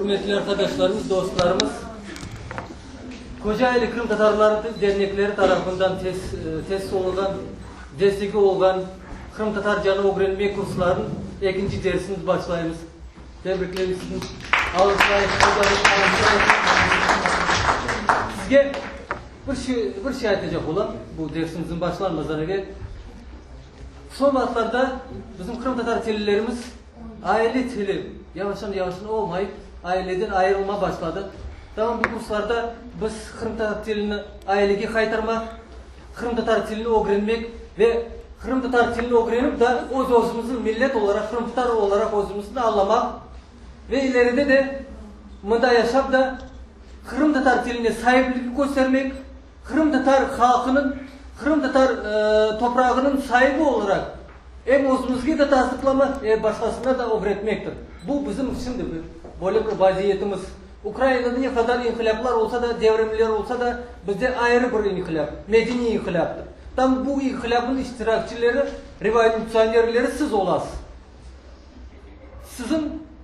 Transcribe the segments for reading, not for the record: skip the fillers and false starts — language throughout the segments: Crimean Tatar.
Ürmetli arqadaşlarımız, dostlarımız, Kocaeli Qırımtatarları dernekleri tarafından tesis olunğan, destegi olğan Qırımtatarcanı ögrenme kurslarınıñ ekinci dersini başlaymız. Tebriklerimiz sizni alğışlayıq. Sizge bir şey, bir şey aytacaq olam, bu dersimizniñ başlanmazdan evel. Soñ vaqıtlarda bizim qırımtatar tillerimiz aile tili yavaştan-yavaştan olmayıp, aileden ayırılma başladı. Tamam bu kurslarda biz qırımtatar tilini ailege qaytarmaq, qırımtatar tilini ögrenmek ve qırımtatar tilini ögrenip da öz-özümizni millet olaraq, qırımtatar olaraq özümizni añlamaq ve ileride de mında yaşap da qırımtatar tiline saiplik köstermek, Qırımtatar halqınıñ, qırımtatar toprağınıñ saibi olaraq em özümizge de tasdıqlamaq, em başqasına da ögretmektir. Bu bizim şimdi böyle bir vaziyetimiz. Ukrainada ne qadar inqilâplar olsa da, devrimler olsa da, bizde ayrı bir inqilâp, medeniy inqilâptır. Tam bu inqilâpnıñ iştirakçileri, revolütsionerleri siz olasız. Siziñ,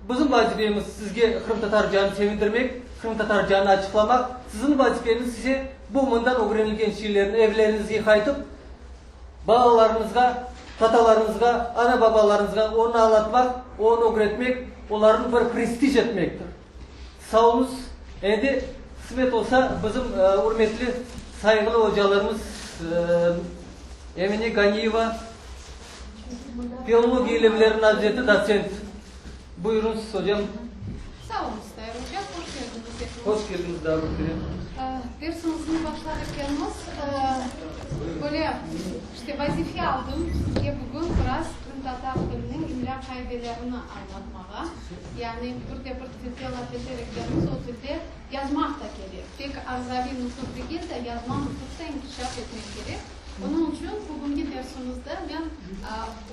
bizim vazifemiz sizge qırımtatarcanı sevindirmek, qırımtatarcanı açıqlamaq, siziñ vazifeniz ise bu mından ögrenilgen şeylerni evleriñizge qaytıp, balalarıñızğa, tatalarıñızğa, ana-babalarıñızğa onı añlatmaq, onı ögretmek, olarnı bir prestij etmektir. Sağ oluñız. Endi qısmet olsa, bizim ürmetli, sayğılı ocalarımız Emine Ganiyeva, Filologiya ilimleri namzeti, dotsent. Buyurıñız, ocam. Sağ oluñız, Tair oca. Hoş keldiñiz epiñiz. Hoş keldiñiz daa bir kere. Dersimizni başlar ekenmiz, böyle, işte, vazife aldım sizge bugün biraz qırımtatar tiliniñ imlâ qaidelerini añlatmağa. Yani bir de bir tilde laf eter ekenmiz, o tilde yazmaq da kerek. Tek ağzaviy nutuq degil de, yazma nutuq da inkişaf etmek kerek. Onıñ içün bugünki dersimizde men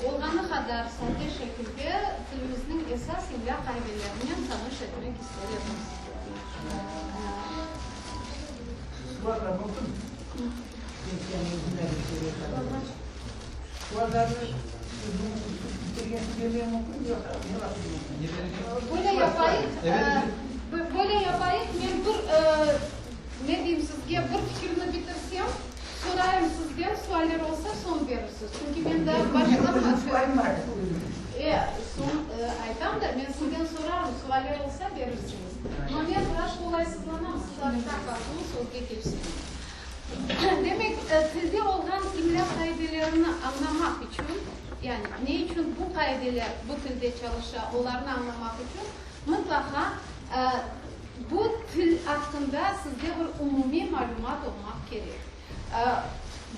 olğanı qadar sade şekilde tilimizniñ esas imlâ qaidelerinen tanış etmek ister edim sizlerni. Böyle yapayıq, böyle yapayıq, men bir, ne deyim sizge, bir fikirni bitirsem, Sorayım sizden, sualler olsa, soñ berirsiz. Çünki men daa başlamadım. E, soñ aytam da, men sizden sorarım, sualler olsa, berirsiñiz. Amma men biraz qolaysızlanam, siz artta qaldıñız, ögge keçseñiz. Demek, tilde olğan imlâ qaidelerini añlamaq içün, yani ne içün bu qaideler bu tilde çalışa, olarnı añlamaq içün, mıtlaqa Bu til aqqında sizde bir umumiy malümat olmaq kerek.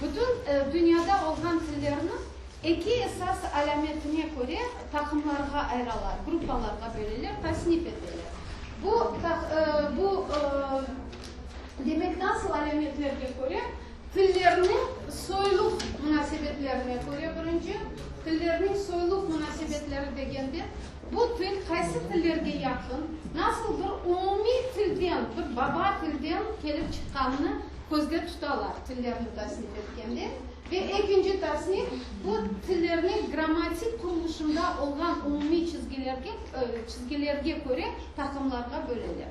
Bütün dünyada olğan tillerni eki esas alâmetine köre taqımlarğa ayıralar, gruppalarğa böleler, tasnif eteler. Bu, bu, demek, nasıl alâmetlerge köre? Tillerniñ soyluq munasebetlerine köre birinci, tillerniñ soyluq munasebetleri degende, bu til qaysı tillerge yaqın, nasıl bir umumiy tilden, bir baba tilden kelip çıqqanını közde tutalar tillerni tasnif etkende. Ve ekinci tasnif, bu tillerniñ grammatik qurulışında olğan umumiy çizgilerge, çizgilerge köre taqımlarğa böleler.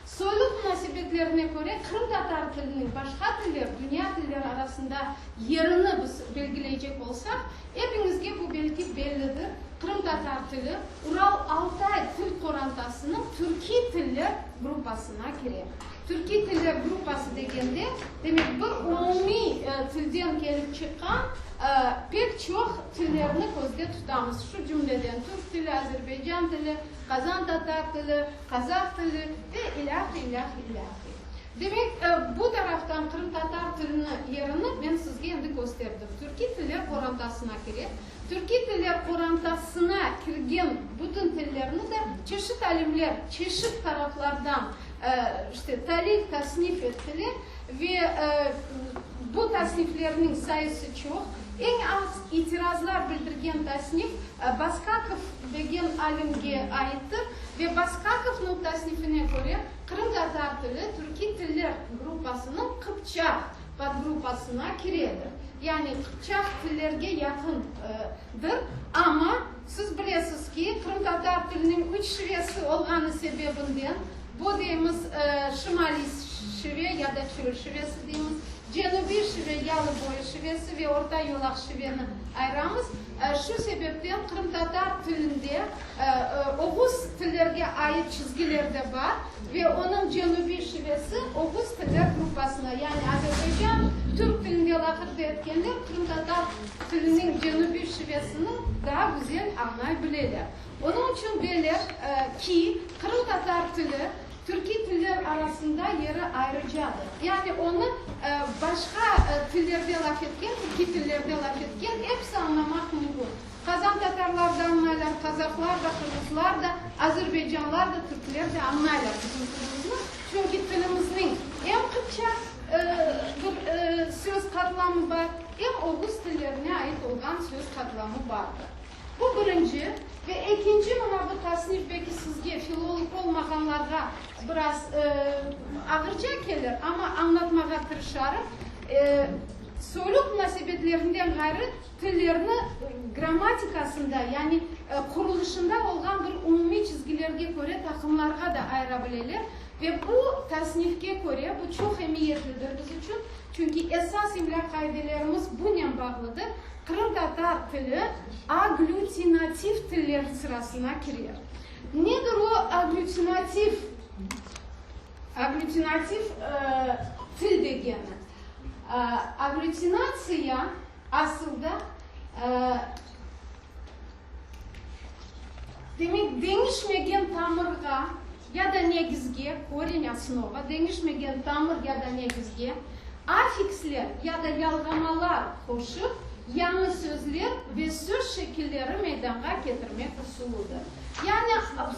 Soyluq munasebetlerine köre qırımtatar tiliniñ başqa tiller, dünya tilleri arasında yerini biz belgileycek olsaq, epiñizge bu belki bellidir, qırımtatar tili Ural-Altay til qorantasınıñ türkiy tiller gruppasına kire. Türkiy tiller gruppası degende, demek, bir umumiy tilden kelip çıqqan pek çoq tillerni közde tutamız, şu cümleden türk tili, azerbaycan tili, qazan tatar tili, Qazah tili ve ilâhre, ilâhre, ilâhre. Demek, bu taraftan qırımtatar tilini yerini men sizge endi kösterdim. Türkiy tiller qorantasına kire. Türkiy tiller qorantasına kirgen bütün tillerni de çeşit alimler çeşit taraflardan, işte, talil, tasnif ettiler ve bu tasniflerniñ sayısı çoq. Eñ az itirazlar bildirgen tasnif Baskakov degen alimge aittir ve Baskakovnıñ tasnifine köre, qırımtatar tili türkiy tiller gruppasınıñ qıpçaq podgruppasına kiredir, yani qıpçaq tillerge yaqındır, amma. Siz bilesiz ki, qırımtatar tiliniñ üç şivesi olğanı sebebinden, bu deymiz şimaliy şive ya da çöl şivesi deymiz, cenübiy şive, yalı boyu şivesi ve orta yolaq şiveni ayıramız. Şu sebepten qırımtatar tilinde oğuz tillerge ait çizgiler de bar ve onıñ cenübiy şivesi oğuz tiller gruppasına, yani Azerbaycan türk tilinde laqırdı etkenler qırımtatar tiliniñ cenübiy şivesini daa güzel añlay bileler. Onıñ içün deyler ki, qırımtatar tili türkiy tiller arasında yeri ayrıcadır. Yani onı başqa tillerde laf etken, türkiy tillerde laf etken episi añlamaq mümkün. Qazan tatarlar da añlaylar, qazahlar da, qırğızlar da, azerbaycanlar da, türkler de añlaylar bizim tilimizni. Çünki tilimizniñ em qıpçaq bir söz qatlamı bar, em oğuz tillerine ait olğan söz qatlamı bardır. Bu birinci. Ve ekinci, mına bu tasnif belki sizge, filolog olmağanlarğa, biraz ağırca kelir, amma añlatmağa tırışarım. Soyluq munasebetlerinden ğayrı, tillerni grammatikasında, yani qurulışında olğan bir umumiy çizgilerge köre taqımlarğa da ayıra bileler. Ve bu tasnifke köre, bu çoq emiyetlidir biz içün, çünki esas imlâ qaidelerimiz bunen bağlıdır, Qırımtatar tili aglütinativ tiller sırasına kirer. Nedir o aglütinativ, aglütinativ til degeni? Aglütinatsiya asılda, demek, deñişmegen tamırğa ya da negizge, koren, osnova, deñişmegen tamır ya da negizge afiksler ya da yalğamalar qoşıp, yañı sözler ve söz şekilleri meydanğa ketirmek usulıdır. Yani,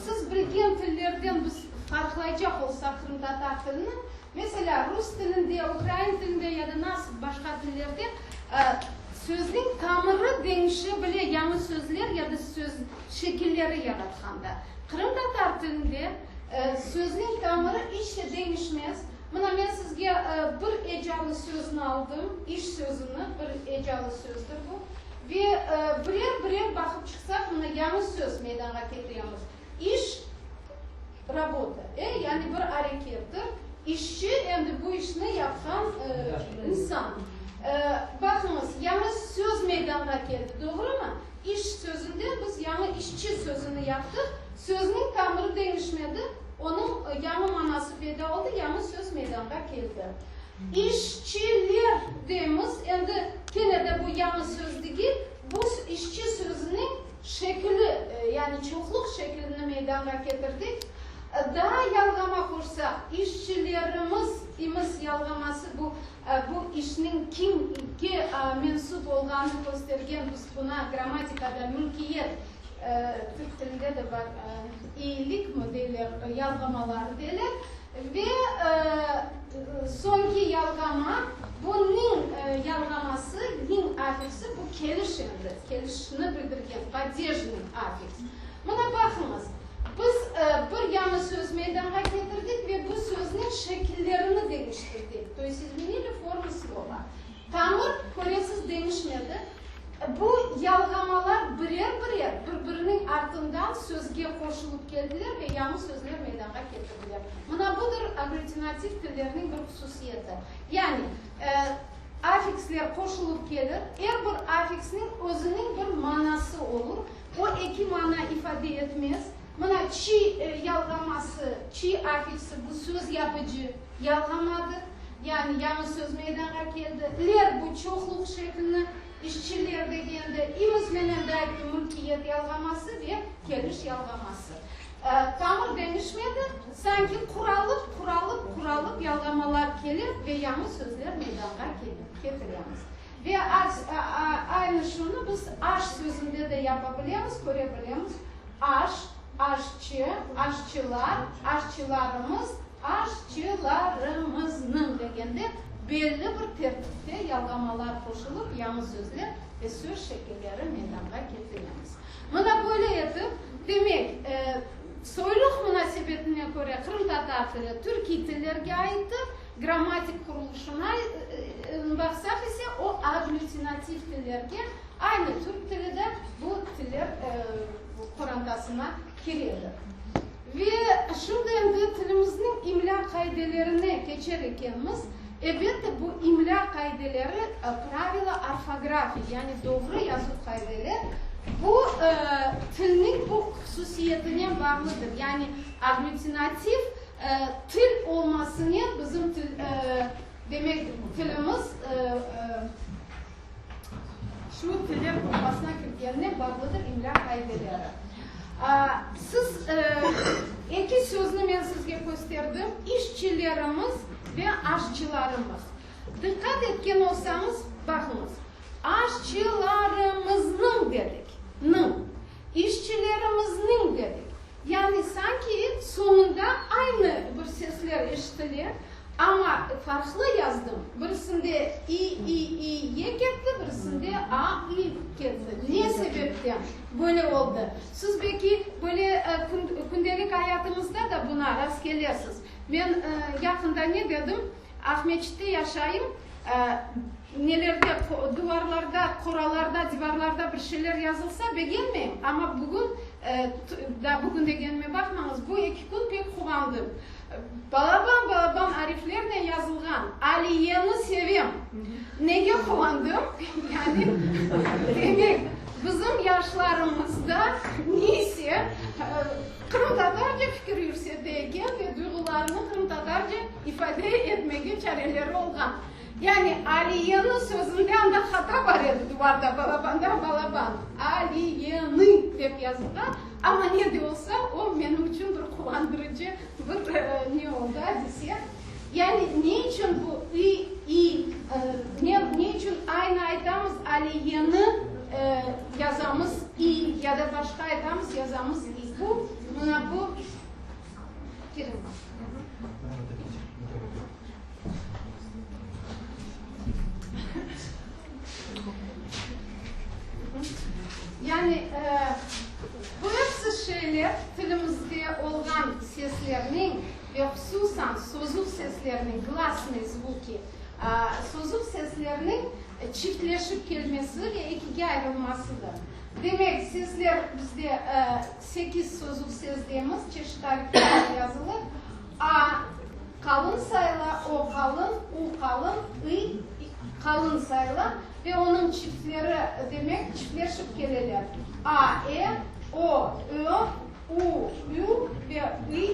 siz bilgen tillerden biz farqlaycaq olsaq qırımtatar tilini, Meselâ, rus tilinde, ukrain tilinde ya da nasıl başqa tillerde sözniñ tamırı deñişe bile, yañı sözler ya da söz şekilleri yaratqanda. Qırımtatar tilinde sözniñ tamırı iç te deñişmez. Mına men sizge bir ecalı sözni aldım, iş sözüni, bir ecalı sözdür bu. Ve birer-birer baqıp çıqsaq, mına yañı söz meydanğa ketiremiz. İş, rabota, e, yani bir arekettir. İşçi, endi bu işni yapqan insan. Baqıñız, yañı söz meydanğa keldi, doğrumı? İş sözünden biz yañı işçi sözüni yaptıq. Sözniñ tamırı deñişmedi, onıñ yañı manası peyda oldı, yañı söz meydanğa keldi. İşçiler deymiz, endi kene de bu yañı söz degil, bu işçi sözüniñ Şekili, yani çoqluq şeklini meydanğa ketirdik. Daa yalğama qoşsaq, işçilerimiz, imiz yalğaması bu, bu işniñ kimge mensup olğanını köstergen, biz buna grammatikada mülkiyet, türk tilinde de bar, iyilikmi deyler, yalğamaları deyler. Ve soñki yalğama, bu niñ yalğaması, niñ affiksi, bu keliş endi, kelişni bildirgen, padejniñ affiks. Mına baqıñız, biz bir yañı söz meydanğa ketirdik ve bu sözniñ şekillerini deñiştirdik, to есть izmenili formu slova. Tamır, köresiz, deñişmedi. Bu yalğamalar birer-birer bir-biriniñ artından sözge qoşulıp keldiler ve yañı sözler meydanğa ketirdiler. Mına budır agglütinativ tillerniñ bir hususiyeti. Yani, afiksler qoşulıp kelir, er bir afiksniñ özüniñ bir manası olur, o eki mana ifade etmez. Mına çi yalğaması, çi afiksi bu söz yapıcı yalğamadır. Yani yañı söz meydanğa keldi. Ler bu çoqluq şeklini, işçiler degende, imiz menen de ayttım mülkiyet yalğaması ve keliş yalğaması. Tamır deñişmedi, sanki quralıp, quralıp, quralıp yalğamalar kele ve yañı sözler meydanğa ketiremiz. Ve aynı şunı biz aş sözünde de yapa bilemiz, köre bilemiz. Aş, aşçı, aşçılar, aşçılarımız, aşçılarımıznıñ degende belli bir tertipte yalğamalar qoşulıp, yañı sözler ve söz şekilleri meydanğa ketiremiz. Mına böyle etip, demek, soyluq munasebetine köre qırımtatar tili türkiy tillerge aittir, grammatik qurulışına baqsaq ise, o agglütinativ tillerge. Aynı türk tili de bu tiller qorantasına kiredi. Ve şimdi endi tilimizniñ imlâ qaidelerine keçer ekenmiz, ebette, bu imlâ qaideleri, pravila orfografiya, yani doğru yazuv qaideler, bu tilniñ bu hususiyetinen bağlıdır, yani aglütinativ til olmasınen bizim til, demek, tilimiz Şu tiller gruppasına kirgenine bağlıdır imlâ qaideleri. Siz, eki sözni men sizge kösterdim, işçilerimiz ve aşçılarımız. Diqqat etken olsañız, baqıñız, aşçılarımıznıñ dedik, nıñ, işçilerimizniñ dedik. Yani sanki soñunda aynı bir sesler eşitile, amma farqlı yazdım, birisinde i, i, i, ye ketti, birisinde a, ı ketti. Ne sebepten böyle oldı? Siz belki böyle kündelik ayatıñızda da buna rastkelesiz. Men yaqında ne dedim? Aqmeçitte yaşayım, nelerde, duvarlarda, qoralarda, divarlarda bir şeyler yazılsa, begenmeyim, amma bugün, daa bugün degenime baqmañız, bu eki kün pek quvandım. Balaban-balaban ariflernen yazılğan Aliyeni sevem. Nege quvandım? Yani, demek, bizim yaşlarımızda niyse qırımtatarca fikir yürsete eken ve duyğularını qırımtatarca ifade etmege çareleri olğan. Yani, Aliyeni sözünde anda hata bar edi, duvarda balabandan balaban Aliyeni dep yazılğan, amma ne de olsa, o menim içün bir quvandırıcı bir ne oldı, adise. Yani, ne içün bu ı, i, ne, ne içün aynı aytamız, Aliyeni yazamız i, ya da başqa aytamız, yazamız i. Bu, mına bu, kiriñ. Yani, bu episi şeyler tilimizde olğan seslerniñ ve hususan sozuq seslerniñ, glasnıye zvuki, sozuq seslerniñ çiftleşip kelmesi ve ekige ayrılmasıdır. Demek, sesler bizde sekiz sozuq ses deymiz, çeşit ariflernen yazılır, A qalın sayıla, O qalın, U qalın, I qalın sayıla ve onıñ çiftleri, demek, çiftleşip keleler, A, E, O, Ö, U, Ü ve I,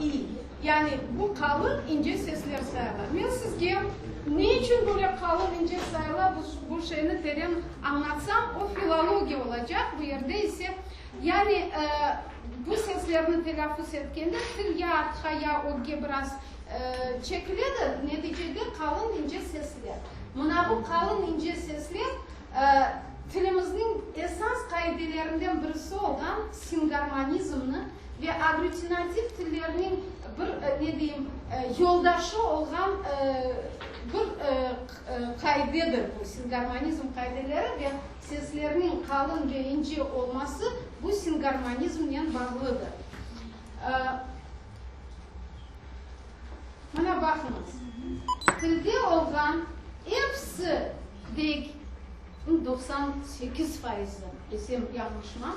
İ. Yani bu qalın, ince sesler sayıla. Men sizge ne içün böyle qalın, ince sayıla bu şeyni teren añlatsam, o filologiya olacaq, bu yerde ise, yani bu seslerni telâffuz etkende til ya artqa, ya ögge biraz çekiledi, neticede qalın, ince sesler. Mına bu qalın, ince sesler tilimizniñ esas qaidelerinden birisi olğan singarmonizmni ve aglütinativ tillerniñ bir, ne deyim, yoldaşı olğan bir qaidedir bu singarmonizm qaideleri ve seslerniñ qalın ve ince olması bu singarmonizmnen bağlıdır. Mına baqıñız, tilde olğan episi deyik, 98 fayızı, desem yañlışmam,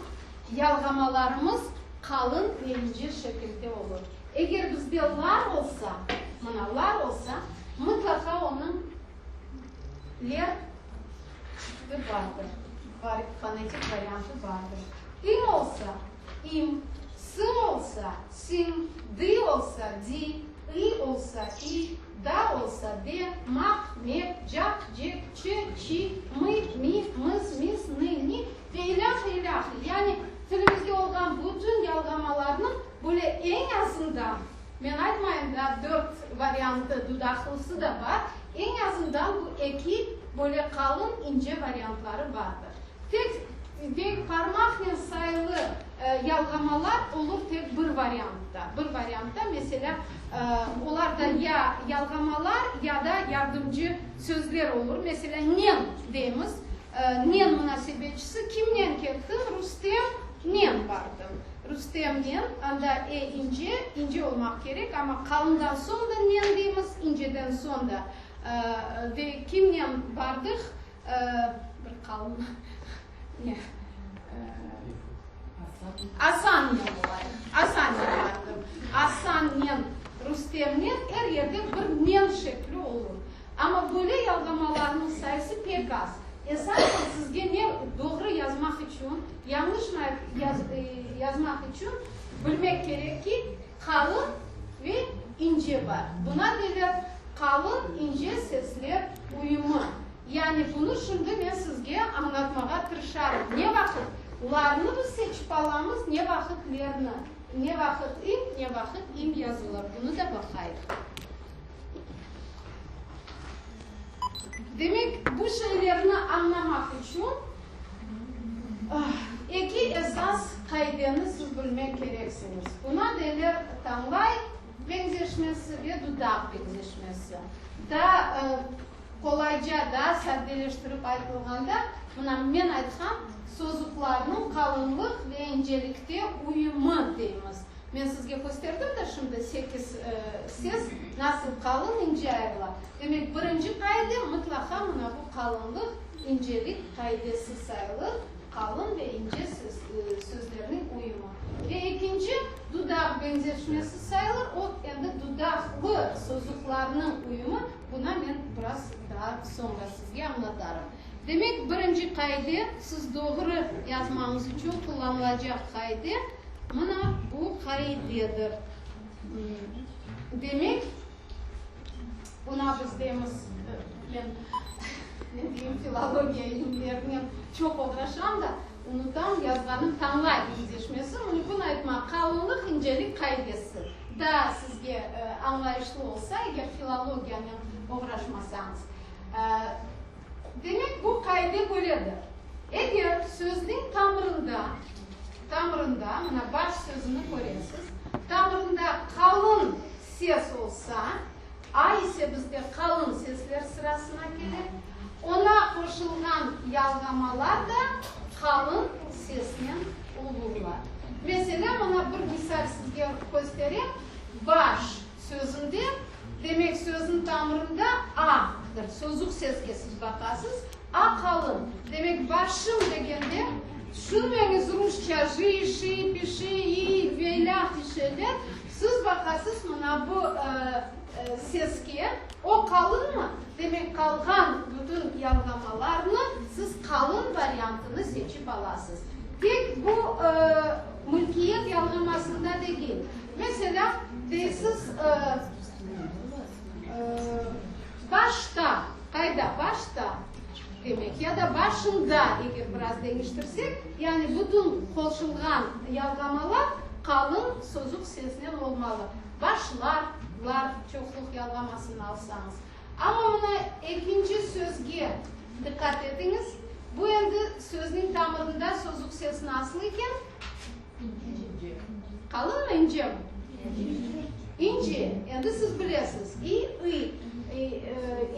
yalğamalarımız qalın ve ince şekilde olur. Eger bizde lar olsa, mına lar olsa, mıtlaqa onıñ ler çifti bardır, fonetik variantı bardır. İm olsa, im, sı olsa, siñ, dı olsa, di, ıy olsa, iy, da olsa, de, maq, mek, caq, cek, çı, çi, mıy, mi, mız, miz, nı, ni ve ilâhre, ilâhre. Yani tilimizde olğan bütün yalğamalarnıñ böyle eñ azından, men aytmayım daa dört variantı, dudaqlısı da bar, eñ azından bu eki böyle qalın, ince variantları bardır. Tek ve parmaqnen sayılı yalğamalar olur tek bir variantta. Bir variantta, meselâ, olar da ya yalğamalar, ya da yardımcı sözler olur. Meselâ, nen deymiz, nen munasebetçisi, kimnen kettiñ? Rustemnen bardım. Rustemnen, anda e ince, ince olmaq kerek, amma qalından soñ da nen deymiz, inceden soñ da. Ve kimnen bardıq? Bir qalın ne? Asannen olayıq. Asannen ayttım. Asannen, Rustemnen er yerde bir nen şekli olur. Amma böyle yalğamalarnıñ sayısı pek az. Esasen sizge ne doğru yazmaq içün, yañlış yazmaq içün bilmek kerek ki, qalın ve ince bar. Buna deyler qalın, ince sesler uyumı. Yani bunı şimdi men sizge añlatmağa tırışarım. Ne vaqıt larnı biz seçip alamız, ne vaqıt lerni, ne vaqıt im, ne vaqıt im yazılır, bunı da baqayıq. Demek, bu şeylerni añlamaq içün eki esas qaideni siz bilmek kereksiñiz. Buna deyler tañlay beñzeşmesi ve dudaq beñzeşmesi. Daa qolayca, daa saddeleştirip aytılğanda, mına men aytqan sozuqlarnıñ qalınlıq ve incelikte uyumı deymiz. Men sizge kösterdim de şimdi sekiz ses nasıl qalın, ince ayırıla. Demek, birinci qaide mıtlaqa mına bu qalınlıq, incelik qaidesi sayılır, qalın ve ince sözlerniñ uyumı. Ve ekinci, dudaq beñzeşmesi sayılır, o endi dudaqlı sozuqlarnıñ uyumı, buna men biraz daa soñra sizge añlatarım. Demek, birinci qaide, siz doğru yazmañız içün qullanılacaq qaide, mına bu qaidedir. Demek, buna biz deymiz, men, ne deyim, filologiya ilimlerinen çoq oğraşam da, unutam, yazğanım tañlay beñzeşmesi, mümkün aytmaq, qalınlıq, incelik qaidesi daa sizge añlayışlı olsa, eger filologiyanen oğraşmasañız. Demek, bu qaide böyledir, eger sözniñ tamırında, tamırında, mına baş sözüni köresiz, tamırında qalın ses olsa, a ise bizde qalın sesler sırasına kele, oña qoşulğan yalğamalar da qalın sesnen olurlar. Meselâ, mına bir misal sizge kösterem, baş Sözünde, demek sözniñ tamırında a-dır, sozuq seske siz baqasız, a qalın. Demek, başım degende, tüşünmeñiz rusça jı, şi, pişi, i ve ilâhri şeyler, siz baqasız mına bu seske, o qalınmı? Demek, qalğan bütün yalğamalarnı siz qalın variantını seçip alasız. Tek bu mülkiyet yalğamasında degil. Meselâ, deysiz, başta, qayda, başta demek, ya da başında, eger biraz deñiştirsek, yani bütün qoşulğan yalğamalar qalın sozuq sesnen olmalı. Başlar, lar çoqluq yalğamasını alsañız. Amma mına ekinci sözge diqqat etiñiz, bu endi sözniñ tamırında sozuq ses nasıl eken? İnce. Qalınmı, incemi? İnce. Endi siz bilesiz, i, ı,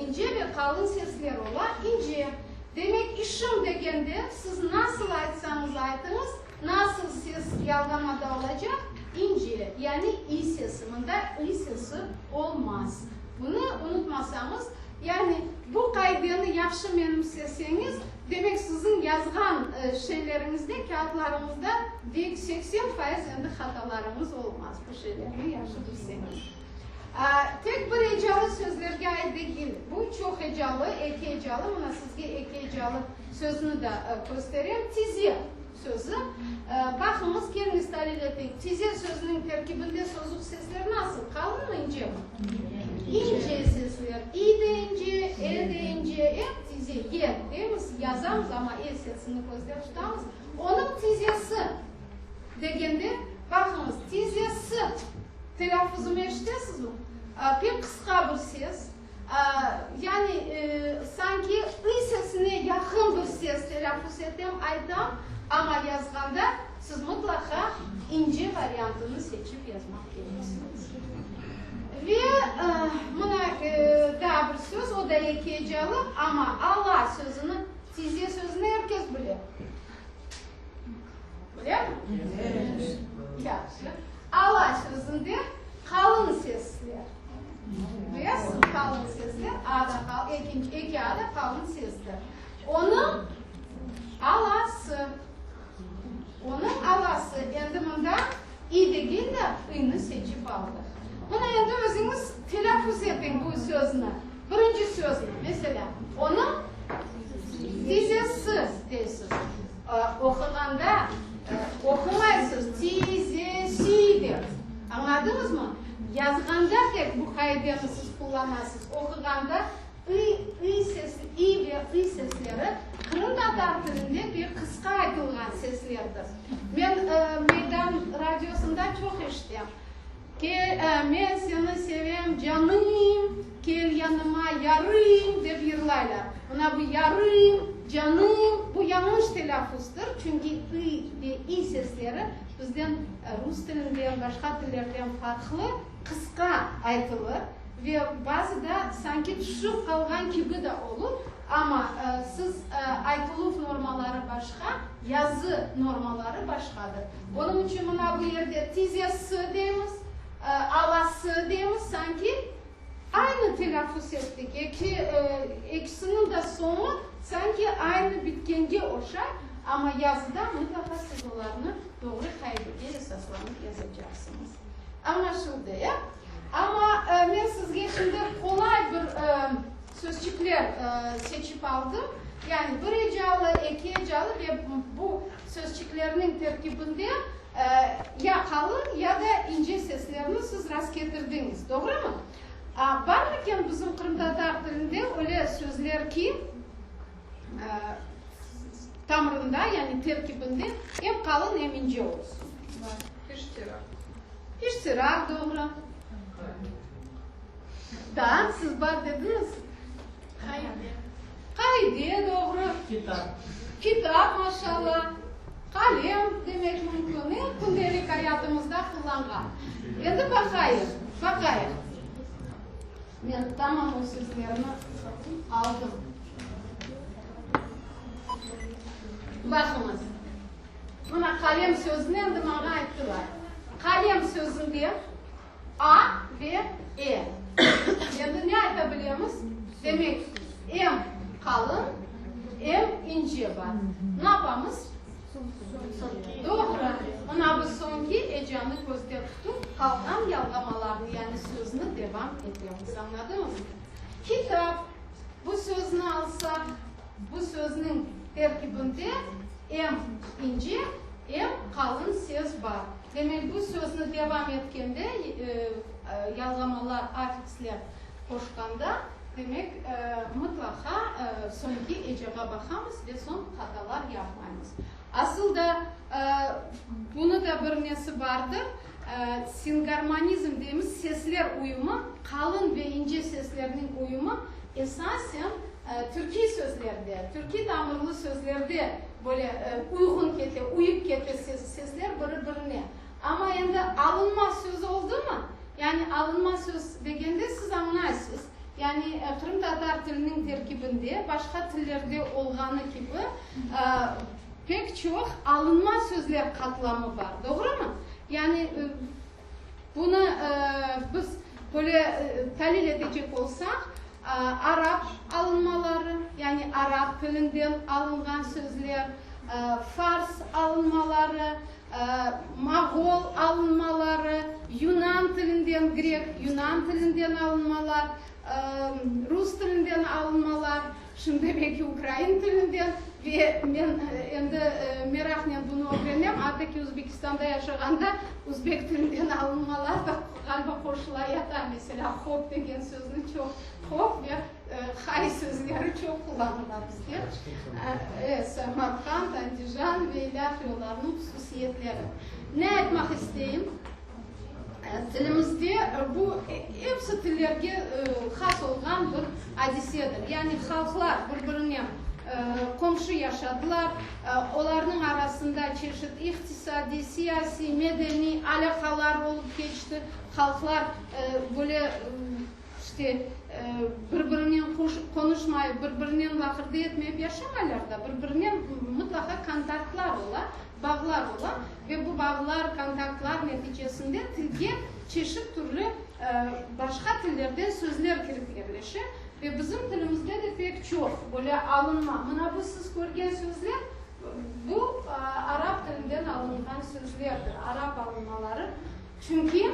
ince ve qalın sesler ola, ince. Demek, işim degende, siz nasıl aytsañız aytıñız, nasıl ses yalğamada olacaq? İnce, yani i sesi. Mında ı sesi olmaz. Bunı unutmasañız, yani bu qaideni yahşı menimseseñiz, demek siziñ yazğan şeyleriñizde, kâğıtlarıñızda deyik 80% endi hatalarıñız olmaz, bu şeylerni yahşı bilseñiz. Tek bir ecalı sözlerge ait degil, bu çoq ecalı, eki ecalı, mına sizge eki ecalı sözni de kösterem, tize sözü. Baqıñız, keliñiz talil eteyik, tize sözüniñ terkibinde sozuq sesler nasıl, qalınmı, incemi? İnce sesler, i de ince, e de ince, ep tize, ye deymiz, yazamız, amma e sesini közde tutamız. Onıñ tizesi degende, baqıñız, tizesi telâffuzımı eşitesizmi? Pek qısqa bir ses, yani sanki ı sesine yaqın bir ses telâffuz etem, aytam, amma yazğanda siz mıtlaqa ince variantını seçip yazmaq kereksiñiz. Ve mına daa bir söz, o da eki ecalı, amma ala sözüni, tize sözüni er kes bile. Bilemi? Yahşı. Ala sözünde qalın sesler. Duyasız, qalın sesler, a da, eki a da qalın sestir. Onıñ. sözni, birinci sözni, meselâ, onıñ tizesi deysiz. Oquğanda oqumaysız, tizesi dep. Añladıñızmı? Yazğanda tek bu qaideni siz qullanasız. Oquğanda ı, ı sesi, i ve ı sesleri qırımtatar tilinde pek qısqa aytılğan seslerdir. Men Meydan radiosında çoq eşitem. Kel, men seni sevem, canım, kel yanıma, yarım, dep yırlaylar. Mına bu yarım, canım, bu yañlış telâffuzdır, çünki ı ve i sesleri bizden rus tilinden, başqa tillerden farqlı, qısqa aytılır ve bazıda sanki tüşip qalğan kibi de olur, amma siz aytıluv normaları başqa, yazı normaları başqadır. Onıñ içün mına bu yerde tizesi deymiz, alası deymiz, sanki aynı telâffuz ettik, eki, ekisiniñ de soñu sanki aynı bitkenge oşay, amma yazıda mıtlaqa siz olarnı doğru qaidege esaslanıp yazacaqsıñız. Añlaşıldı, e? Amma men sizge şimdi qolay bir sözçikler seçip aldım, yani bir ecalı, eki ecalı ve bu Sözçiklerniñ terkibinde ya qalın, ya da ince seslerni siz rastketirdiñiz, doğrumı? Barmıken bizim qırımtatar tilinde öyle sözler ki, tamırında, yani terkibinde em qalın, em ince olsun? Bar. İştirak. İştirak, doğru. Daa, siz bar dediñiz. Qaide. Qaide, doğru. Kitap. Kitap, maşallah. Qalem demek mümkün, e, kündelik ayatımızda qullanğan. Endi baqayıq, baqayıq. Men tamam o sözlerni aldım. Baqıñız. Mına qalem sözüni endi maña ayttılar. Qalem sözünde A ve E. Endi ne ayta bilemiz? Demek, em qalın, em ince bar. Ne yapamız? Doğru. Mına bu soñki ecanı közde tutıp, qalğan yalğamalarnı, yani sözni devam etemiz. Añladıñızmı? Kitap. Bu sözni alsaq, bu sözniñ terkibinde em ince, em qalın ses bar. Demek, bu sözni devam etkende, yalğamalar, affiksler qoşqanda, demek, mıtlaqa soñki ecağa baqamız ve soñ hatalar yapmaymız. Asıl da, bunı da bir nesi bardır, singarmonizm deymiz, sesler uyumı, qalın ve ince seslerniñ uyumı esasen türkiy sözlerde, türkiy tamırlı sözlerde Böyle uyğun kete, uyıp kete sesler biri-birine. Amma endi alınma söz oldumı? Yani alınma söz degende siz añlaysız, yani qırımtatar tiliniñ terkibinde başqa tillerde olğanı kibi pek çoq alınma sözler qatlamı bar, doğrumı? Yani bunı biz böyle talil etecek olsaq, Arap alınmaları, yani arap tilinden alınğan sözler, fars alınmaları, moğol alınmaları, yunan tilinden, grek, yunan tilinden alınmalar, rus tilinden alınmalar, şimdi belki ukrain tilinden ve men endi meraqnen bunı ögrenem, atta ki Özbekistanda yaşağanda özbek tilinden alınmalar da ğaliba qoşula yata, meselâ, hop degen sözni çoq, hop ve hay sözleri çoq qullanıla bizde. Samarqand, Andijan ve ilâhre olarnıñ hususiyetleri. Ne aytmaq isteyim? Tilimizde bu episi tillerge has olğan bir adisedir. Yani halqlar bir-birinen qomşu yaşadılar, olarnıñ arasında çeşit iqtisadiy, siyasiy, medeniy alâqalar olıp keçti. Halqlar böyle işte bir-birinen qonuşmayıp, bir-birinen laqırdı etmeyip yaşamaylar da, bir-birinen mıtlaqa kontaktlar ola. Bağlar ola ve bu bağlar, kontaktlar neticesinde tilge çeşit türlü başqa tillerden sözler kirip yerleşe ve bizim tilimizde de pek çoq böyle alınma. Mına bu siz körgen sözler, bu arap tilinden alınğan sözlerdir, arap alınmaları. Çünki.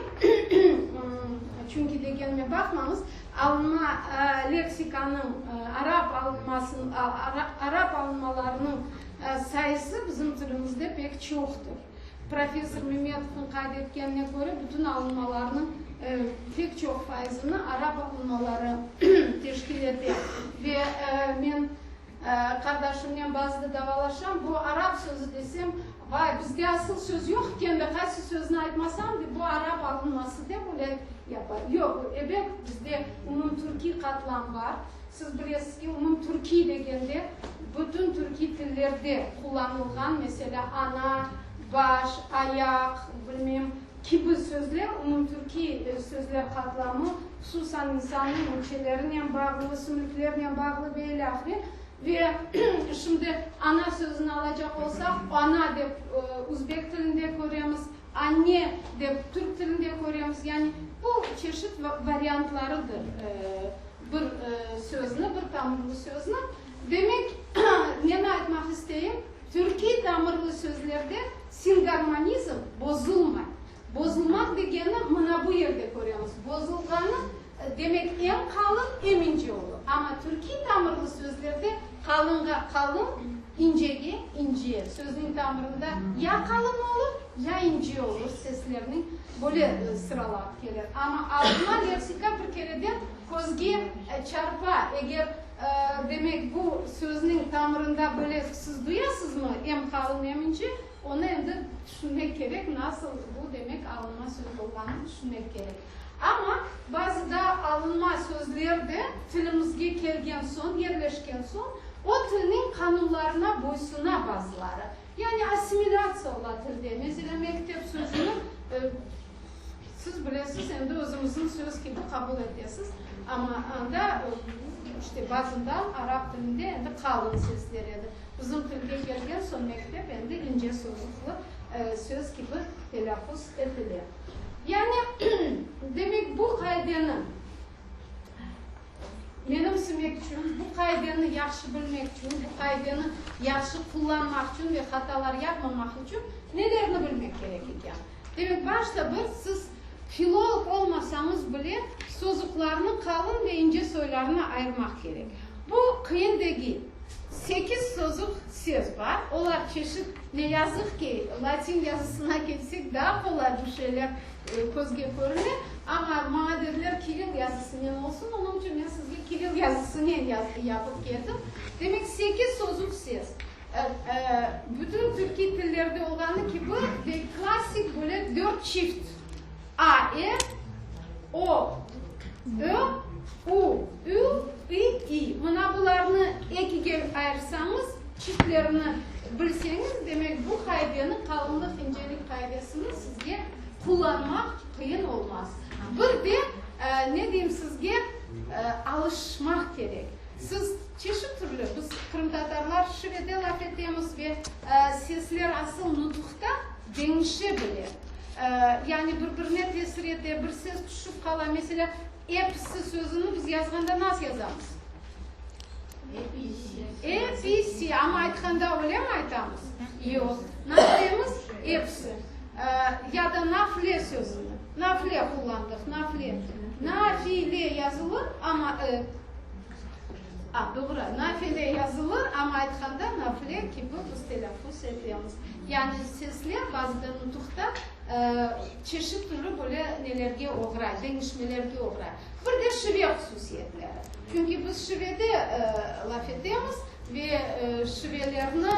Çünki degenime baqmañız, alınma leksikanıñ, arap alınmasınıñ, arap alınmalarınıñ sayısı bizim tilimizde pek çoqtır. Professor Memetovnıñ qayd etkenine köre, bütün alınmalarnıñ pek çoq fayızını arap alınmaları teşkil ete. Ve men qardaşımnen bazıda davalaşam, bu arap sözü desem, vay, bizde asıl söz yoq eken de, qaysı sözni aytmasam de, bu arap alınması dep öyle yapa. Yoq, ebet, bizde umumtürkiy qatlam bar. Siz bilesiz ki, umumtürkiy degende, bütün türkiy tillerde qullanılğan, meselâ, ana, baş, ayaq, bilmem, kibi sözler, umumtürkiy sözler qatlamı, hususan insannıñ müçelerinen bağlı, ösümliklernen bağlı ve ilâhre. Ve şimdi ana sözüni alacaq olsaq, ana dep üzbek tilinde köremiz, anne dep türk tilinde köremiz. Yani bu çeşit variantlarıdır bir sözni, bir tamırlı sözni. Demek, neni aytmaq isteyim, türkiy tamırlı sözlerde singarmonizm bozulmay. Bozulmaq degeni mına bu yerde köremiz. Bozulğanı, demek, em qalın, em ince olur. Amma türkiy tamırlı sözlerde qalınğa qalın, incege ince. Sözniñ tamırında ya qalın olur, ya ince olur, seslerniñ böyle sıralap kelir. Amma alınma leksika bir kereden közge çarpa. Eger, demek, bu sözniñ tamırında böyle siz duyasızmı, em qalın, em ince, Onı endi tüşünmek kerek, nasıl bu, demek, alınma söz olğanını tüşünmek kerek. Amma bazıda alınma sözler de tilimizge kelgen soñ, yerleşken soñ, o tilniñ qanunlarına boysuna bazıları. Yani assimilâtsiya ola tilde. Meselâ, mektep sözüni, siz bilesiz, endi özümizniñ söz kibi qabul etesiz, amma anda, işte, bazından arap tilinde endi qalın sesler edi. Bizim tilge kelgen soñ mektep endi ince sozuqlı söz kibi telâffuz etile. Yani, demek, bu qaideni menimsemek içün, bu qaideni yahşı bilmek içün, bu qaideni yahşı qullanmaq içün ve hatalar yapmamaq içün nelerni bilmek kerek eken? Demek, başta bir, siz filolog olmasañız bile, sozuqlarnı qalın ve ince soylarına ayırmaq kerek. Bu qıyın degil. Sekiz sozuq ses bar, olar çeşit, ne yazıq ki, latin yazısına ketsek, daa qolay bu şeyler közge körüne, amma maña dediler, kiril yazısınen olsun, onıñ içün men sizge kiril yazısınen yapıp keldim. Demek, sekiz sozuq ses, bütün türkiy tillerde olğanı kibi, ve klassik böyle dört çift, a, e, o, ö, u, ü, i, i. Mına bularnı ekige ayırsañız, çiftlerini bilseñiz, demek, bu qaideni, qalınlıq-incelik qaidesini sizge qullanmaq qıyın olmaz. Bir de, ne deyim sizge, alışmaq kerek. Siz çeşit türlü, biz, qırımtatarlar, şivede laf etemiz ve sesler asıl nutuqta deñişe bile. Yani bir-birine tesir ete, bir ses tüşip qala. Meselâ, episi sözüni biz yazğanda nasıl yazamız? Episi. Amma aytqanda öyle mi aytamız? Yoq. Nasıl deymiz? Episi. Ya da nafle sözüni. Nafle qullandıq, nafle. Nafile yazılır, amma A, doğru, nafile yazılır, amma aytqanda nafle kibi biz telâffuz etemiz. Yani sesler bazıda nutuqta çeşit türlü böyle nelerge oğray, deñişmelerge oğray. Bir de şive hususiyetleri. Çünki biz şivede laf etemiz ve şivelerni,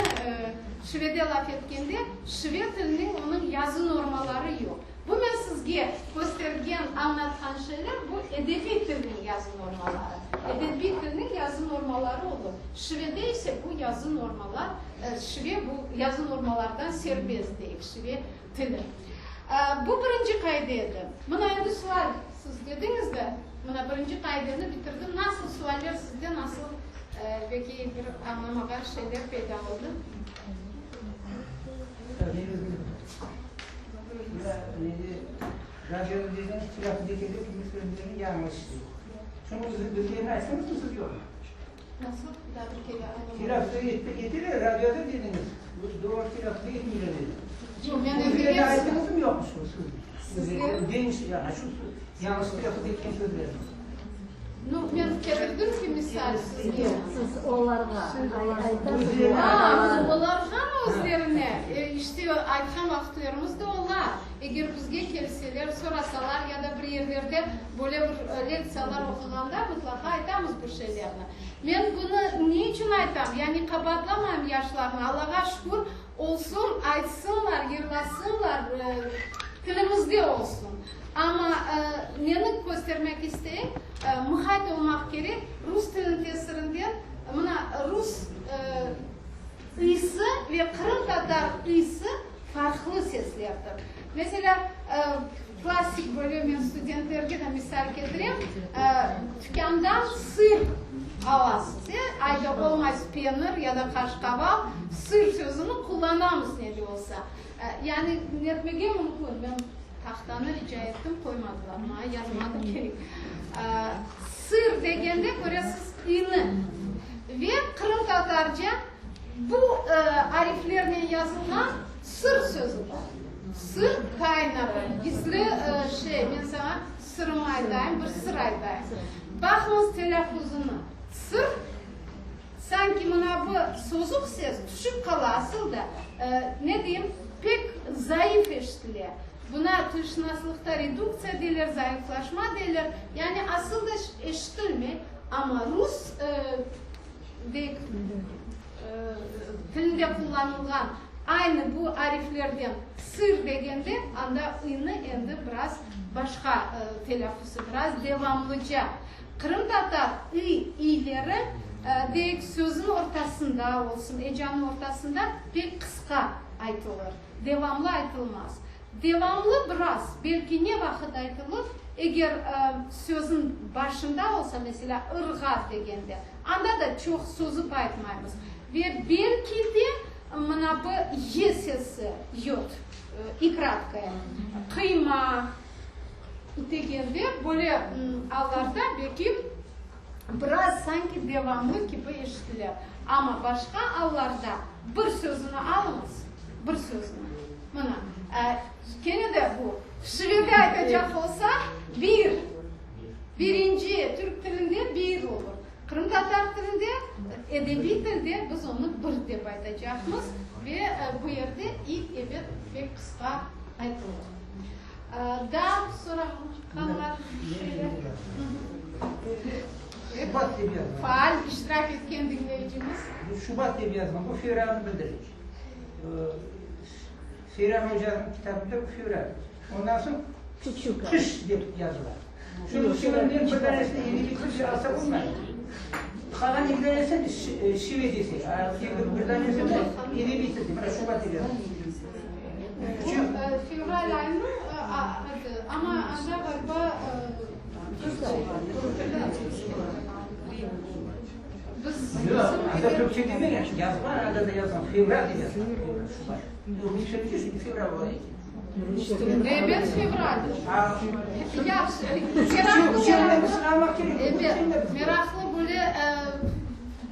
şivede laf etkende şive tiliniñ onıñ yazı normaları yoq. Bu men sizge köstergen, añlatqan şeyler, bu edebiy tilniñ yazı normaları. Edebiy tilniñ yazı normaları olur. Şivede ise bu yazı normalar, şive bu yazı normalardan serbest, deyik, şive tili. Bu birinci qaide edi. Mına endi sual, siz dediñiz de, mına birinci qaideni bitirdim, nasıl sualler sizde, nasıl belki bir añlamağan şeyler peyda oldı? Nasıl? Daa bir kere añlamadım. Telâffuz eteler, radioda dediñiz, doğru telâffuz etmeyler dedi. Yoq, men Bu yerde evelden ayttıñızmı, yoqmı şu sözni? Sizge. Deñiş, ya, şu yañlış telâffuz etken sözlerni. Nu, men ketirdim ki misal sizge. Siz olarğa aytasız. A, olarğamı özlerine? İşte, aytqan vaqıtlarımız da ola. Eger bizge kelseler, sorasalar ya da bir yerlerde böyle bir lektsiyalar oquğanda mıtlaqa aytamız bir şeylerni. Men bunı ne içün aytam? Yani qabaatlamayım yaşlarnı, Allağa şükür, olsun, aytsınlar, yırlasınlar, tilimizde olsun. Amma neni köstermek isteyim, muqayt olmaq kerek, rus tiliniñ tesirinden, mına, rus ısı ve qırımtatar ısı farqlı seslerdir. Meselâ, klassik böyle men studentlerge de misal ketirem, tükândan sır alasız, e, ayda olmaz penir ya da qaşqaval, sır sözüni qullanamız ne de olsa. Yani netmege mümkün, men tahtanı rica ettim, qoymadılar, maña yazmağa da kerek. Sır degende köresiz ını ve qırımtatarca Bu ariflernen yazılğan sır sözü bar. Sır, tayna, gizli şey. Men saña sırımı aytayım, bir sır aytayım. Baqıñız telâffuzını. Sır, sanki mına bu sozuq ses tüşip qala, asıl da, ne deyim, pek zayıf eşitile. Buna tilşınaslıqta reduktsiya deyler, zayıflaşma deyler. Yani asıl da eşitilmey, amma rus Dek tilinde qullanılğan aynı bu ariflerden sır degende, anda ı-nı endi biraz başqa telâffusı, biraz devamlıca. Qırımtatar ı, i-leri deyik sözüñ ortasında olsun, ecanıñ ortasında pek qısqa aytılır, devamlı aytılmaz. Devamlı biraz, belki ne vaqıt aytılır, eger sözüñ başında olsa, meselâ, ırğat degende, anda da çoq sozıp aytmaymız. Ve belki de mına bu y sesi, yod, i kratkaya, qıyma degende, böyle allarda belki biraz sanki devamlı kibi eşitilir. Amma başqa allarda bir sözüni alıñız, bir sözüni. Mına, kene de bu şivede aytacaq olsaq, bir, birinci, türk tilinde bir olur. Qırımtatar tilinde, edebiy tilde biz onı bir dep aytacaqmız ve bu yerde i, ebet, pek qısqa aytılır. Daa sorağanlar şeyler? Şubat dep yazğan. Faal iştirak etken diñleyicimiz. Bu şubat dep yazğan, bu fevralni bildirir. Seyran ocanıñ kitabında bu fevral. Ondan soñ qış dep yazıla. Şu şivenden bir danesini edebiy tilde alsaq olmay. Qalğan eki danesini şive desek, bir danesini edebiy tilde, mına şubat dep yazıla. Bu fevral ayınıñ adı, amma anda ğaliba Biz Yoq, anda türkçe demegen, yazğan, anda da yazğan, fevral dep yazğan, şubat. Rusça fevral ola eken. Ebet, fevraldir. Yahşı, meraqlı, ebet, meraqlı böyle,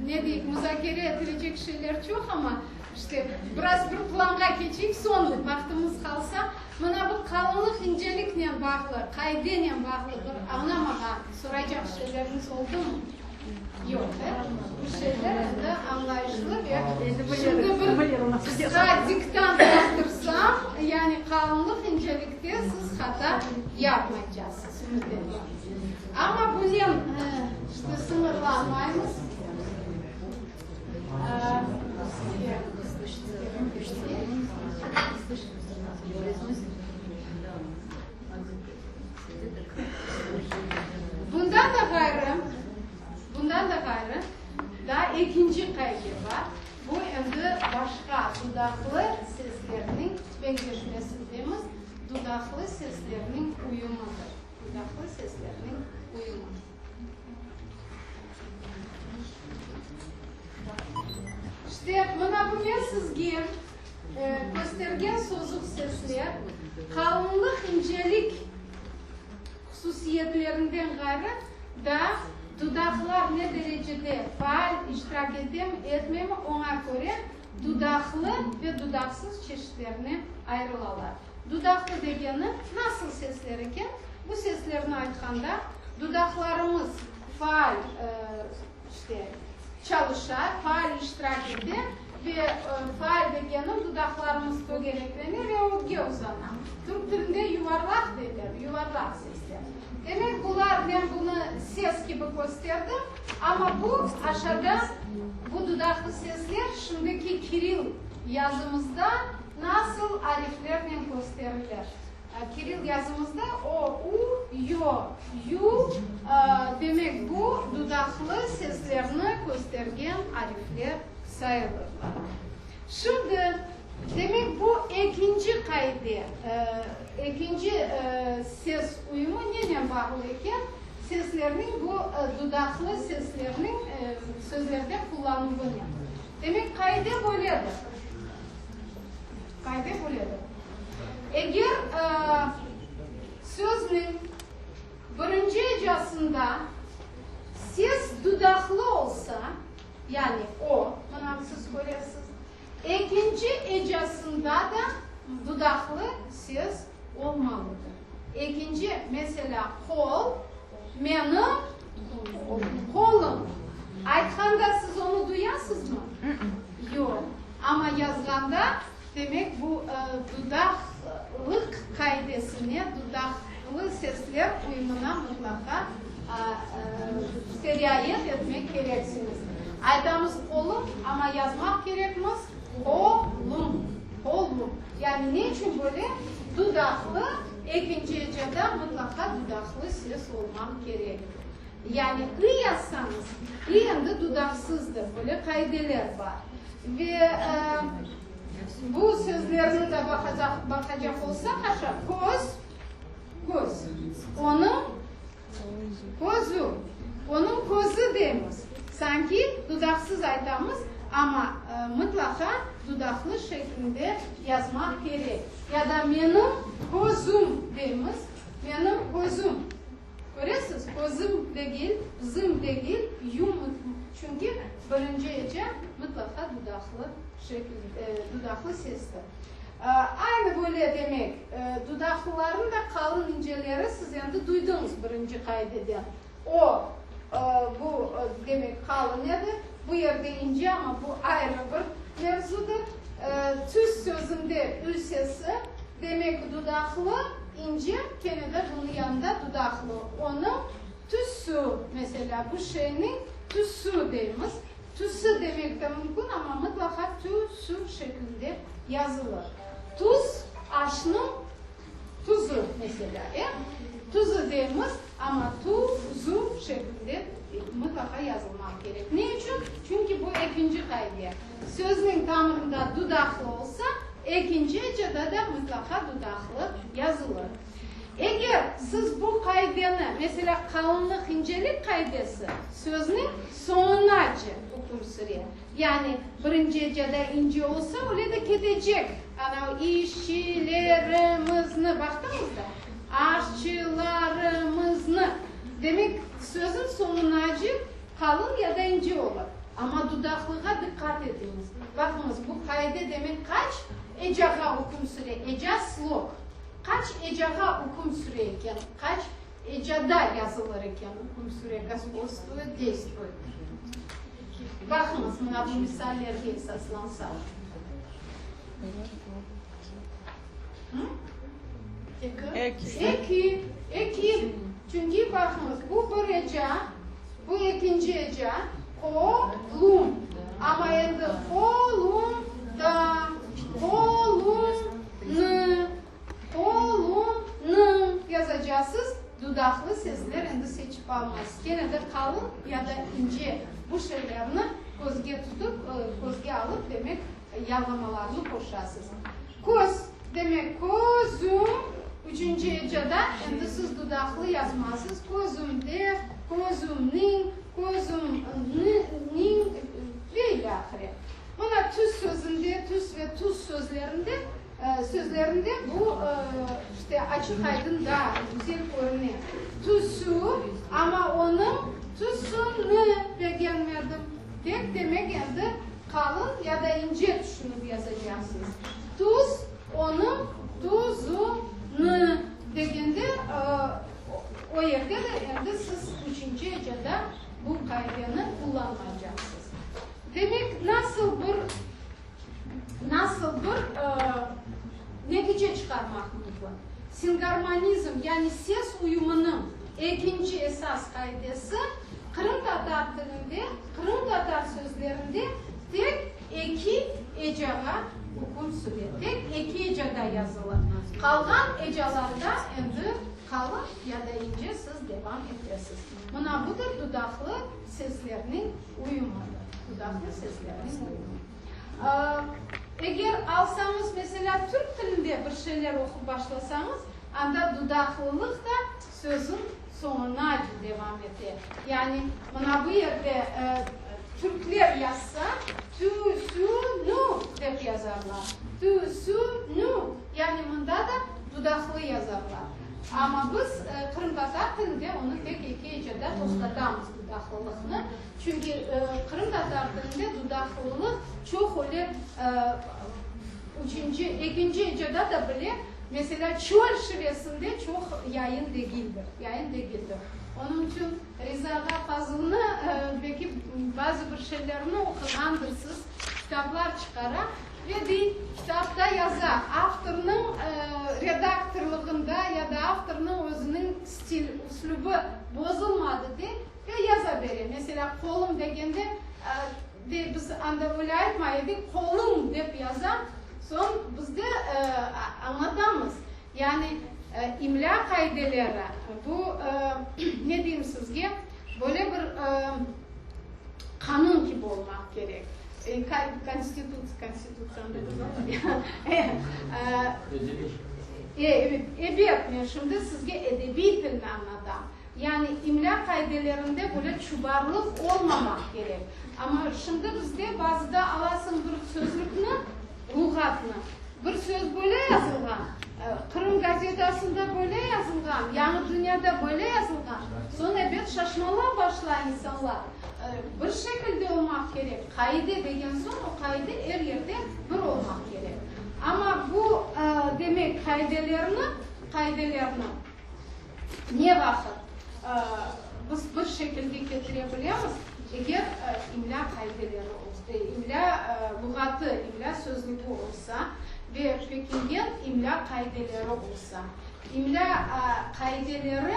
ne deyik, muzakere etilecek şeyler çoq, amma, işte, biraz bir planğa keçeyik, soñ vaqtımız qalsa, mına bu qalınlıq, inceliknen bağlı, qaidenen bağlı bir añlamağan, soraycaq şeyleriñiz oldumı? Yoq, e? Bu şeyler endi añlayışlı ve şimdi bir qısqa diktant yaptırsam, yani qalınlıq, incelikte siz hata yapmaycaqsız, ümüt etem. Amma bunen, işte, sıñırlanmaymız. Bundan da ğayrı, bundan da ğayrı, daa ekinci qaide bar, bu endi başqa dudaqlı seslerniñ beñzeşmesi demiz, dudaqlı seslerniñ uyumıdır, dudaqlı seslerniñ uyumı. İşte, mına bu men sizge köstergen sozuq sesler qalınlıq, incelik hususiyetlerinden ğayrı, daa. Dudaqlar ne derecede faal iştirak etemi, etmeymi, oña köre dudaqlı ve dudaqsız çeşitlerine ayırılalar. Dudaqlı degeni nasıl sesler eken? Bu seslerni aytqanda dudaqlarımız faal, işte, çalışa, faal iştirak ete ve faal degenim dudaqlarımız tögereklene ve ögge uzana. Türk tilinde yuvarlaq deyler, yuvarlaq sesler. Demek, bular, men bunı ses kibi kösterdim, amma bu aşağıda bu dudaqlı sesler şimdiki kiril yazımızda nasıl ariflernen kösterilir? Kiril yazımızda o, u, yo, yu, demek, bu dudaqlı seslerni köstergen arifler sayılırlar. Şimdi, demek, bu ekinci qaide, ekinci ses uyumı nenen bağlı eken? Seslerniñ, bu dudaqlı seslerniñ sözlerde qullanuvınen. Demek, qaide böyledir. Qaide böyledir. Eger sözniñ birinci ecasında ses dudaqlı olsa, yani o, mına siz köresiz, ekinci ecasında da dudaqlı ses olmalıdır. Ekinci, meselâ, qol, menim qolum. Aytqanda siz onı duyasızmı? Yoq. Amma yazğanda, demek, bu dudaqlıq qaidesine, dudaqlı sesler uyumına mıtlaqa riayet etmek kereksiñiz. Aytamız qolum, amma yazmaq kerekmiz qolum, qolum. Yani ne içün böyle? Dudaqlı, ekinci ecada mıtlaqa dudaqlı ses olmaq kerek. Yani ı yazsañız, ı endi dudaqsızdır, böyle qaideler bar. Ve bu sözlerni de baqacaq olsaq, aşa, köz, köz, onıñ közü, onıñ közü deymiz. Sanki dudaqsız aytamız, amma mıtlaqa dudaqlı şeklinde yazmaq kerek. Ya da menim közüm deymiz, menim közüm. Köresiz, közüm degil, zım degil, yum, çünki birinci ece mıtlaqa dudaqlı şekil, dudaqlı sestir. Aynı böyle, demek, dudaqlılarnıñ da qalın inceleri siz endi duydıñız birinci qaideden. O, bu, demek, qalın edi, bu yerde ince, amma bu ayrı bir mevzudır. Tüs sözünde ü sesi, demek, dudaqlı, ince, kene de bunıñ yanında dudaqlı. Onıñ tüsü, meselâ, bu şeyniñ tüsü deymiz. Tüsü demek de mümkün, amma mıtlaqa tüsü şeklinde yazılır. Tuz, aşnıñ tuzu, meselâ, e? Tuzu deymiz, amma tuzu şeklinde mıtlaqa yazılmaq kerek. Ne içün? Çünki bu ekinci qaide. Sözniñ tamırında dudaqlı olsa, ekinci ecada da mıtlaqa dudaqlı yazılır. Eger siz bu qaideni, meselâ, qalınlıq-incelik qaidesi sözniñ soñunace üküm süre, yani birinci ecada ince olsa, öyle de ketecek, anav işçilerimizni, baqtıñız da, aşçılarımıznı, demek, sözniñ soñunace Qalın ya da ince olur. Amma dudaqlığa diqqat etiñiz. Baqıñız, bu qaide demek qaç ecağa üküm süre, eca, slog. Qaç ecağa üküm süre eken, qaç ecada yazılır eken, üküm süre, gospodstvuet, deystvuet. Baqıñız, mına bu misallerge esaslansaq. Eki. Eki. Eki. Çünki, baqıñız, bu bir eca, bu ekinci eca, qolum. Amma endi qolumda, qolumnı, qolumnıñ yazacaqsız, dudaqlı sesler endi seçip almaysız. Kene de qalın ya da ince bu şeylerni közge tutıp, közge alıp, demek, yalğamalarnı qoşasız. Köz, demek, közüm, üçünci ecada endi siz dudaqlı yazmasız, közümde, közümniñ, közümniñ ve ilâhre. Mına tüs sözünde, tüs ve tuz sözlerinde, sözlerinde bu, işte, açıq-aydın daa güzel körüne. Tüsü, amma onıñ. Onıñ tüsüni begenmedim. Tek demek endi qalın ya da ince tüşünip yazacaqsız. Tuz, onıñ tuzunı degende, o yerde de endi siz üçünci ecada bu qaideni qullanmaycaqsız. Demek, nasıl bir nasıl bir netice çıqarmaq mümkün? Singarmonizm, yani ses uyumınıñ ekinci esas qaidesi qırımtatar tilinde, qırımtatar sözlerinde tek eki ecağa üküm süre, tek eki ecada yazılı. Qalğan ecalarda endi qalın ya da ince siz devam etesiz. Mına budır dudaqlı seslerniñ uyumıdır. Dudaqlı seslerniñ uyumı. Eger alsañız, meselâ, türk tilinde bir şeyler oqup başlasañız, anda dudaqlılıq da sözüñ soñunace devam ete. Yani, mına bu yerde türkler yazsa, tü-sü-nü dep yazarlar. Tü-sü-nü. Yani, mında da dudaqlı yazarlar. Amma biz qırımtatar tilinde onı tek eki ecada toqtatamız, dudaqlılıqnı. Çünki qırımtatar tilinde dudaqlılıq çoq öyle üçünci, ekinci ecada da bile, meselâ, çöl şivesinde çoq yayın degildir, yayın degildir. Onıñ içün Riza ağa Fazılnı belki bazı bir şeylerni oquğandırsız, kitaplar çıqara ve dey, kitapta yaza, avtornıñ redaktorlığında ya da avtornıñ özüniñ stil, üslübi bozulmadı dey. Ve yaza bere. Meselâ, qolum degende, de biz anda öyle aytmay edik, qoluñ dep yaza. Soñ biz de añlatamız. Yani imlâ qaideleri, bu, ne deyim sizge, böyle bir qanun kibi olmaq kerek. Konstitutsiya, konstitutsiyanı da biz Ebet, men şimdi sizge edebiy tilni añlatam. Yani imlâ qaidelerinde böyle çubarlıq olmamaq kerek. Amma şimdi bizde bazıda alasıñ bir sözlükni, luğatnı, bir söz böyle yazılğan, Qırım gazetasında böyle yazılğan, Yañı dünyada böyle yazılğan. Soñ, ebet, şaşmalap başlay insanlar. Bir şekilde olmaq kerek. Qaide degen soñ, o qaide er yerde bir olmaq kerek. Amma bu, demek, qaidelerni, qaidelerni. Ne vaqıt biz bir şekilge ketire bilemiz, eger imlâ qaideleri olsa, imlâ luğatı, imlâ sözlügi olsa ve pekingen imlâ qaideleri olsa. İmlâ qaideleri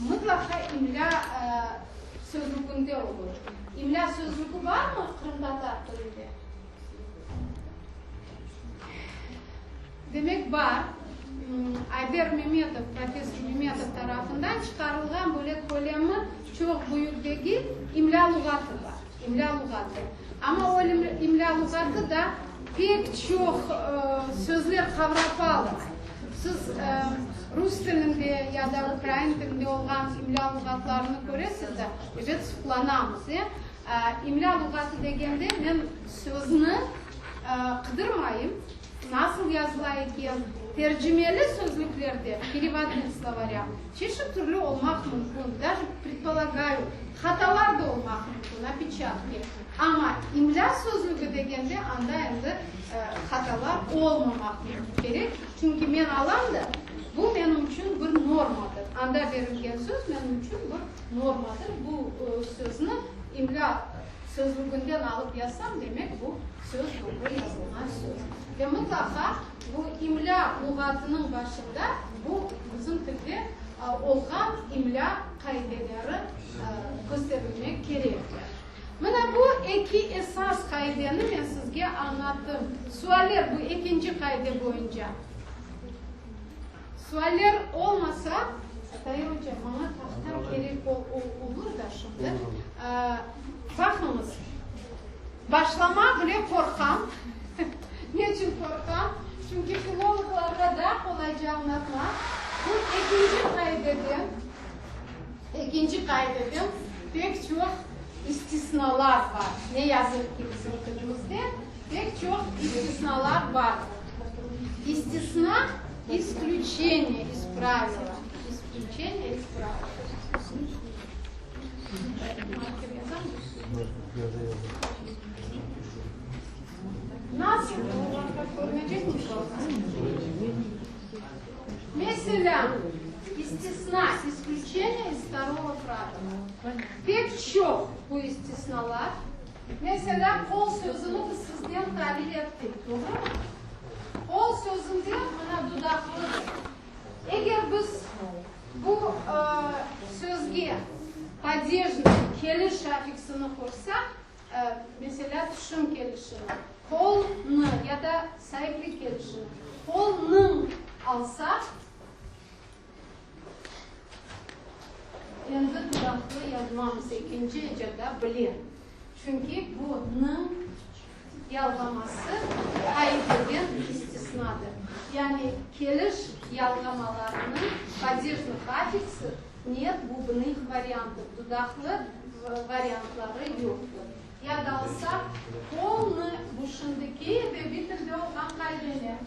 mıtlaqa imlâ sözlüginde olur. İmlâ sözlügi barmı qırımtatar tilinde? Demek, bar. Ayder Memetov, professor Memetov tarafından çıqarılğan böyle kölemi çoq büyük degil, imlâ luğatı bar. İmlâ luğatı. Amma o imlâ luğatı da pek çoq sözler qavrap almay. Siz rus tilinde ya da ukrain tilinde olğan imlâ luğatlarını köresiz de, ebet, suqlanamız, e? İmlâ luğatı degende men sözni qıdırmayım. Nasıl yazıla eken? Tercimeli sözlüklerde, perevodnıh slovarâh, çeşit türlü olmaq mümkün, daje predpolagayu, hatalar da olmaq mümkün, opeçatki. Amma imlâ sözlügi degende anda endi hatalar olmamaq kerek, çünki men alam da, bu menim içün bir normadır. Anda berilgen söz menim içün bir normadır, bu sözni imlâ Sözlüginden alıp yazsam, demek bu söz doğru yazılğan söz. Ve mıtlaqa bu imlâ luğatınıñ başında bu bizim tilde olğan imlâ qaideleri kösterilmek kerektir. Mına bu eki esas qaideni men sizge añlattım. Sualler bu ekinci qaide boyunca. Sualler olmasa, Tair oca, maña tahta kerek olur da şimdi. Baqıñız, başlama bile qorqam. Neçün qorqam? Çünki filologlarğa daa qolayca añlatmaq. Bu ekinci qaideden, ekinci qaideden pek çoq istisnalar bar. Ne yazıq ki, bizim tilimizde Pek çoq istisnalar bar. İstisna, isklüçeniye iz pravila, isklüçeniye iz pravila. Pek çoq bu istisnalar. Meselâ, qol sözüni biz siznen talil ettik, doğrumı? Qol sözünde mına dudaqlıdır. Eger biz bu sözge padejniñ keliş affiksini qoşsaq, meselâ, tüşüm kelişini, qolnı ya da saiplik kelişini, qolnıñ alsaq, Endi dudaqlı yazmamız ekinci ecada bile, çünki bu nıñ yalğaması qaideden istisnadır. Yani keliş yalğamalarınıñ, padejnıh affiksi, net gubnıh variantov, dudaqlı variantları yoqtır. Ya da alsaq, qolnı, bu şimdiki edebiy tilde olğan qaidene,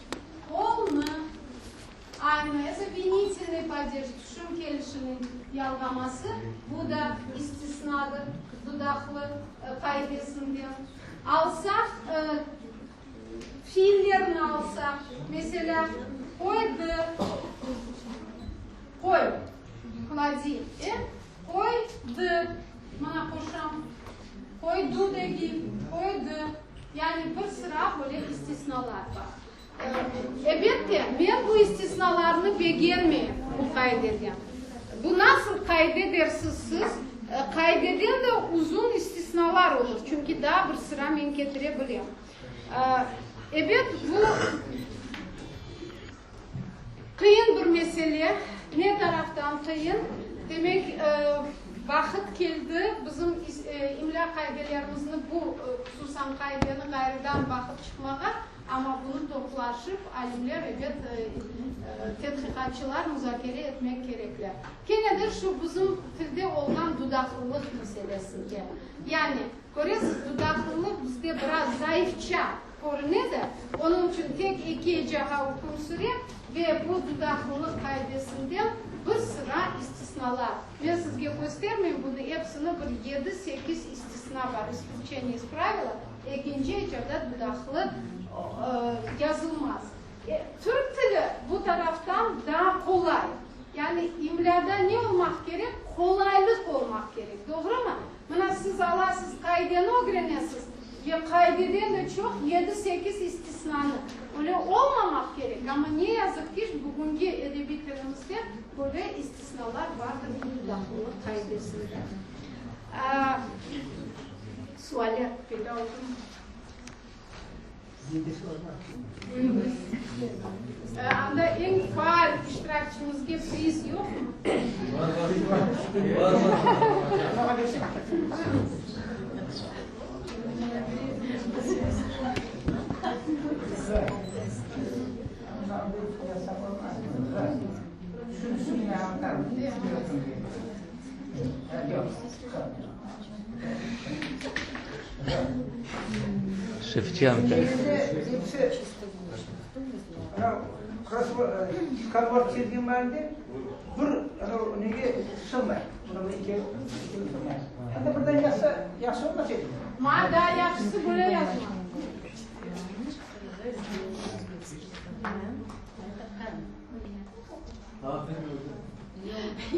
qolnı. Aynı, zavenitelnıy padej, tüşüm kelişiniñ yalğaması, bu da istisnadır, dudaqlı qaidesinden. Alsaq, fiillerni alsaq, meselâ, qoydı, qoy, kladi, e, qoydı, mına qoşam, qoydu degil, qoydı, yani bir sıra böyle istisnalar bar. Elbette, men bu istisnalarnı begenmeyim, bu qaideden. Bu nasıl qaide dersiz siz? Qaideden de uzun istisnalar olur, çünki daa bir sıra men ketire bilem. Ebet, bu qıyın bir mesele. Ne taraftan qıyın? Demek, vaqıt keldi, bizim imlâ qaidelerimizni, bu hususan qaideni ğayrıdan baqıp çıqmağa. Amma bunı toplaşıp, alimler, ebet, tedqiqatçılar muzakere etmek kerekler. Kene de şu bizim tilde olğan dudaqlılıq meselesinde. Yani, köresiz, dudaqlılıq bizde biraz zayıfça körüne de, onıñ içün tek eki ecağa üküm süre ve bu dudaqlılıq qaidesinden bir sıra istisnalar. Men sizge köstermeyim bunı epsini, bir yedi-sekiz istisna bar, isklüçeniye iz pravila. Ekinci ecada dudaqlı yazılmaz. Türk tili bu taraftan daa qolay. Yani imlâda ne olmaq kerek? Qolaylıq olmaq kerek, doğrumı? Mına siz alasız qaideni ögrenesiz ve qaideden de çoq yedi-sekiz istisnanı. Öyle olmamaq kerek, amma ne yazıq ki, bugünki edebiy tilimizde böyle istisnalar vardır bu dudaqlılıq qaidesinde. Sualler peyda oldumı? Anda eñ faal iştirakçimizge priz yoqmı? Bar, bar. Şevçenko. Maa daa yahşısı böyle yazma.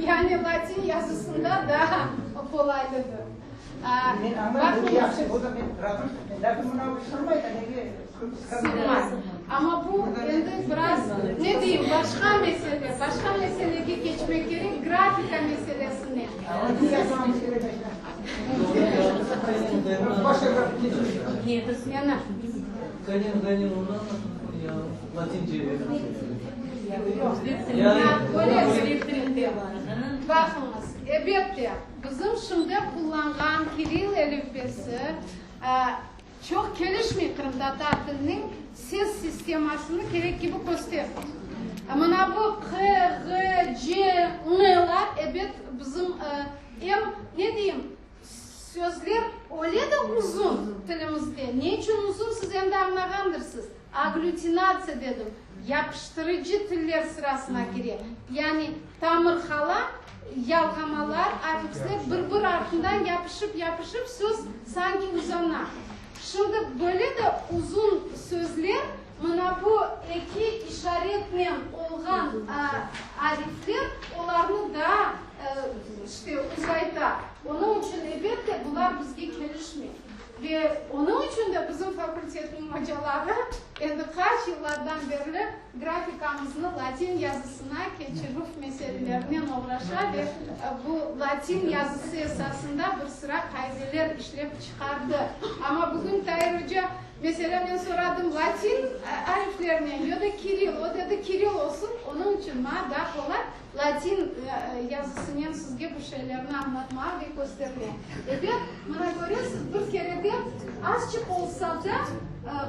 Yani latin yazısında daa qolaylıdır. Sığmaz. Amma bu endi biraz, ne deyim, başqa mesele, başqa meselege keçmek kerek, grafika meselesine. Yana. Baqıñız, elbette, bizim şimdi qullanğan kirill elifbesi çoq kelişmey qırımtatar tiliniñ ses sistemasını kerek kibi köstermey. Mına bu k, ğ, c, ñ-lar, ebet, bizim em, ne deyim, Sözler öyle de uzun tilimizde. Ne içün uzun, siz endi añlağandırsız. Aglütinatsiya dedim, yapıştırıcı tiller sırasına kire. Yani tamır hala, yalğamalar, afiksler bir-bir artından yapışıp-yapışıp söz sanki uzana. Şimdi böyle de uzun sözler mına bu eki işaretnen olğan arifler olarnı daa. işte, uzayta. Onıñ içün, elbette, bular bizge kelişmey. Ve onıñ içün de bizim fakultetniñ ocaları endi qaç yıllardan berli grafikamıznı latin yazısına keçirüv meselelerinen oğraşa ve bu latin yazısı esasında bir sıra qaideler işlep çıqardı. Amma bugün Tair oca, meselâ, men soradım, latin ariflerinen ya da kiril, o dedi, kiril olsun, onıñ içün maña daa qolay Latin yazısınen sizge bu şeylerni añlatmağa ve köstermege. Ebet, mına köresiz, bir kerede azçıq olsa da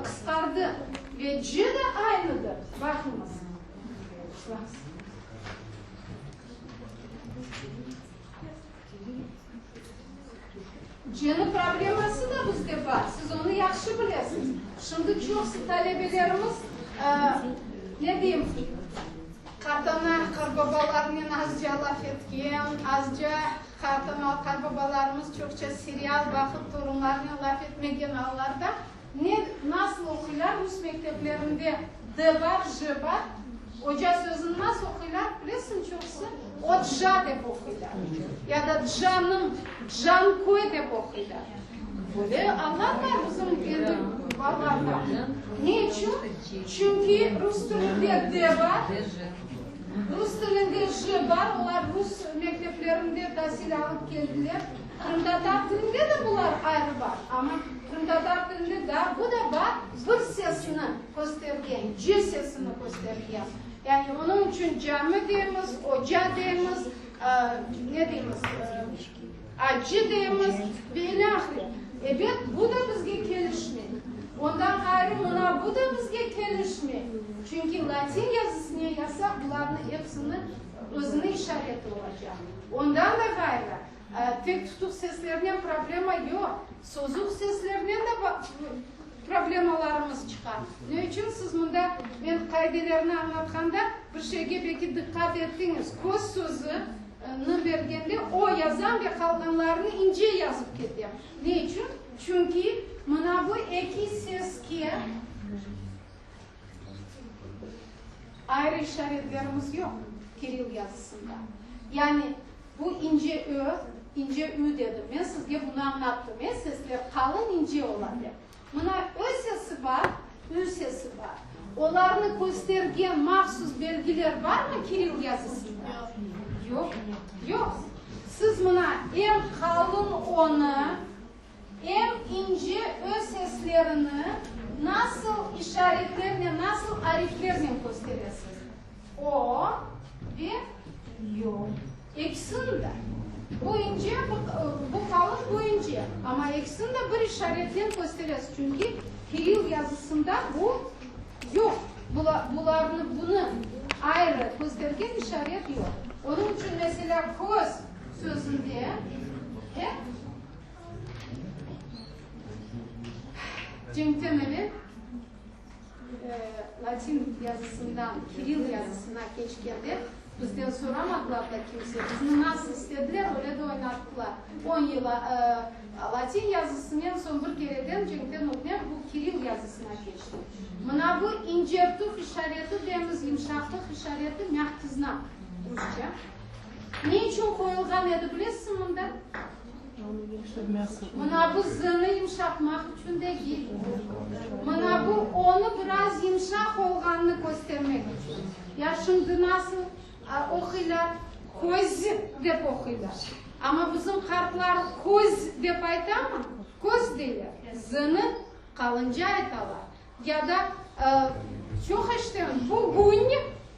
qısqardı. Ve c de aynıdır. Baqıñız. C'niñ probleması da bizde bar, siz onı yahşı bilesiz. Şimdi çoqusı talebelerimiz, ne deyim, qartana, qartbabalarınen azca laf etken, azca qartana, qartbabalarımız çoqça serial baqıp torunlarınen laf etmegen allarda ne, nasıl oquylar, rus mekteplerinde d bar, j bar, Oca sözüni nasıl oquylar, bilesiñ, çoqusı oca dep oquylar, ya da canım, Canköy dep oquylar. Böyle allar bar bizim endi balalarda. Ne içün? Çünki rus tilinde d bar, rus tilinde j bar, olar rus mekteplerinde tasil alıp keldiler. Qırımtatar tilinde de bular ayrı bar, amma qırımtatar tilinde daa bu da bar, bir sesni köstergen, c sesini köstergen. Yani onıñ içün cami deymiz, oca deymiz, ne deymiz, acı deymiz ve ilâhre. Ebet, bu da bizge kelişmey. Ondan ğayrı mına bu da bizge kelişmey. Çünki latin yazısınen yazsaq, bularnı epsini özüniñ işareti olacaq. Ondan da ğayrı, Tek tutuq seslernen problema yoq, sozuq seslernen de problemalarımız çıqa. Ne içün siz mında men qaidelerni añlatqanda bir şeyge belki diqqat ettiñiz, köz sözü ni bergende o yazam ve qalğanlarını ince yazıp ketem. Ne içün? Çünki mına bu eki seske ayrı işaretlerimiz yoq kiril yazısında. Yani Bu ince ö, ince ü dedim. Men sizge bunı añlattım, e, sesler qalın, ince ola dep. Mına ö sesi bar, ü sesi bar. Olarnı köstergen mahsus belgiler barmı kiril yazısında? Yoq. Yoq. Siz mına em qalın onı, em ince ö seslerini nasıl işaretlernen, nasıl ariflernen kösteresiz? O ve yo. Ekisini de. Bu ince, bu qalın, bu ince. Amma ekisini de bir işaretnen kösteresiz, çünki kiril yazısında bu yoq. Bularnı, bunı ayrı köstergen işaret yoq. Onıñ içün, meselâ, köz sözünde, e? Cenkten evel. Latin yazısından kiril yazısına keçkende, bizden soramadılar da kimse, bizni nasıl istediler, öyle de oynattılar. On yıl latin yazısınen, soñ bir kereden cenkten ögüne bu kiril yazısına keçti. Mına bu incertuv işareti deymiz, yımşaqlıq işareti, mâhkiy znak, rusça. Ne içün qoyulğan edi, bilesizmi mında? Mına bu z-nı yımşatmaq içün degil. Mına bu onı biraz yımşaq olğanını köstermek içün. Ya şimdi nasıl oquylar? Köz dep oquylar. Amma bizim qartlar köz dep aytamı? Köz deyler. Z-nı qalınca aytalar. Ya da çoq eşitem, bugün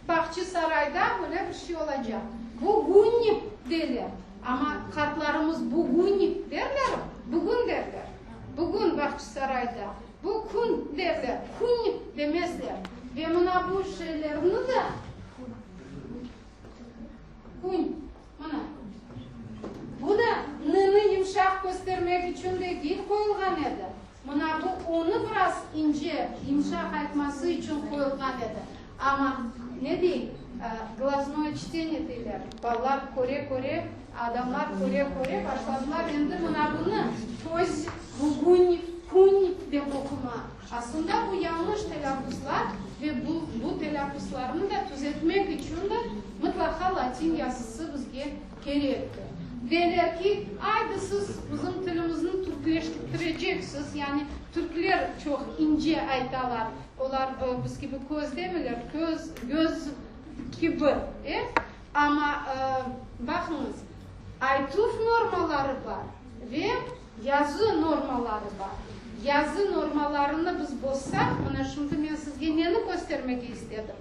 Bahçisarayda böyle bir şey olacaq. Bugün deyler. Amma qartlarımız bugün derlermi? Bugün derler. Bugün Bahçisarayda. Bu kün derler. Kün demezler. Ve mına bu şeylerni de kün, mına. Bu da n-ni yımşaq köstermek içün degil qoyulğan edi. Mına bu onı biraz ince, yımşaq aytması içün qoyulğan edi. Amma, ne dey, glaznoye çteniye deyler, balalar köre-köre, adamlar köre-köre başladılar endi mına bunı, köz, bugün, kün. dep oquma. Aslında bu yañlış telâffuzlar ve bu bu telâffuzlarnı da tüzetmek içün de mıtlaqa latin yazısı bizge kerektir. Deyler ki, aydı siz bizim tilimizni türkleştireceksiz, yani türkler çoq ince aytalar, olar biz kibi köz demeyler, köz, göz kibi, e? Amma, baqıñız, aytuv normaları bar ve yazı normaları bar. Yazı normalarını biz bozsaq, mına şimdi men sizge neni köstermege istedim?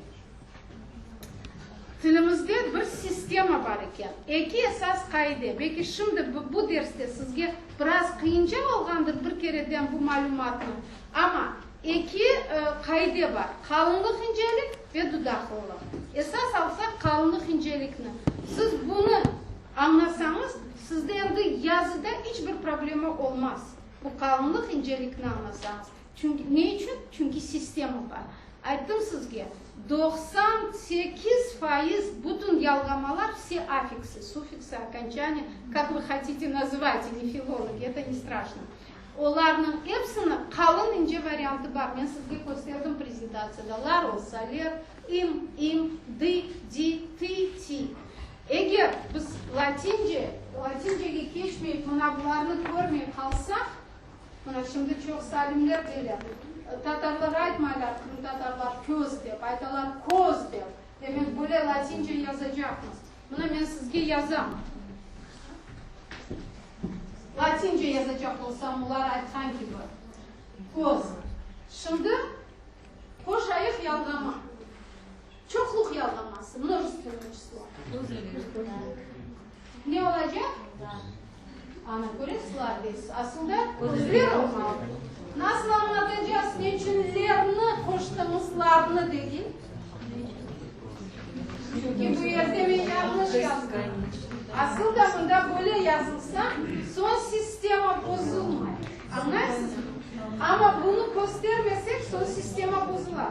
Tilimizde bir sistema bar eken. Eki esas qaide. Belki şimdi bu derste sizge biraz qıyınca olğandır bir kereden bu malümatnı, amma eki qaide bar, qalınlıq-incelik ve dudaqlılıq. Esas alsaq qalınlıq-incelikni. Siz bunı añlasañız, sizde endi yazıda iç bir problema olmaz. Bu qalınlıq-incelikni añlasañız. Çünki, ne içün? Çünki sistema bar. Ayttım sizge, 98% bütün yalğamalar, vse affiksı, suffiksı, okonçaniya, kak vı hotite nazıvayte, ne filologi, eto ne straşno, olarnıñ epsini qalın-ince variantı bar. Men sizge kösterdim prezentatsiyada, lar olsa, ler, ım, im, dı, di, tı, ti. Eger biz latince, latincege keçmeyip, mına bularnı körmey qalsaq, Mına şimdi çoq salimler deyler. Tatarlar aytmaylar qırımtatarlar köz dep, aytalar koz dep. Demek, böyle latince yazacaqmız. Mına men sizge yazam. Latince yazacaq olsam, olar aytqan kibi, koz. Şimdi qoşayıq yalğama. Çoqluq yalğaması, mnojestvennoye çislo. Ne olacaq? Ana, köresizlar deysiz. Aslında, ler olmalı. Nasıl añlatacağız, ne içün lerni qoştıñız, larnı degil? Çünki bu yerde men yañlış yazdım. Asıl da mında böyle yazılsa, soñ sistema bozulmay. Añlaysızmı? Amma bunı köstermesek, soñ sistema bozula.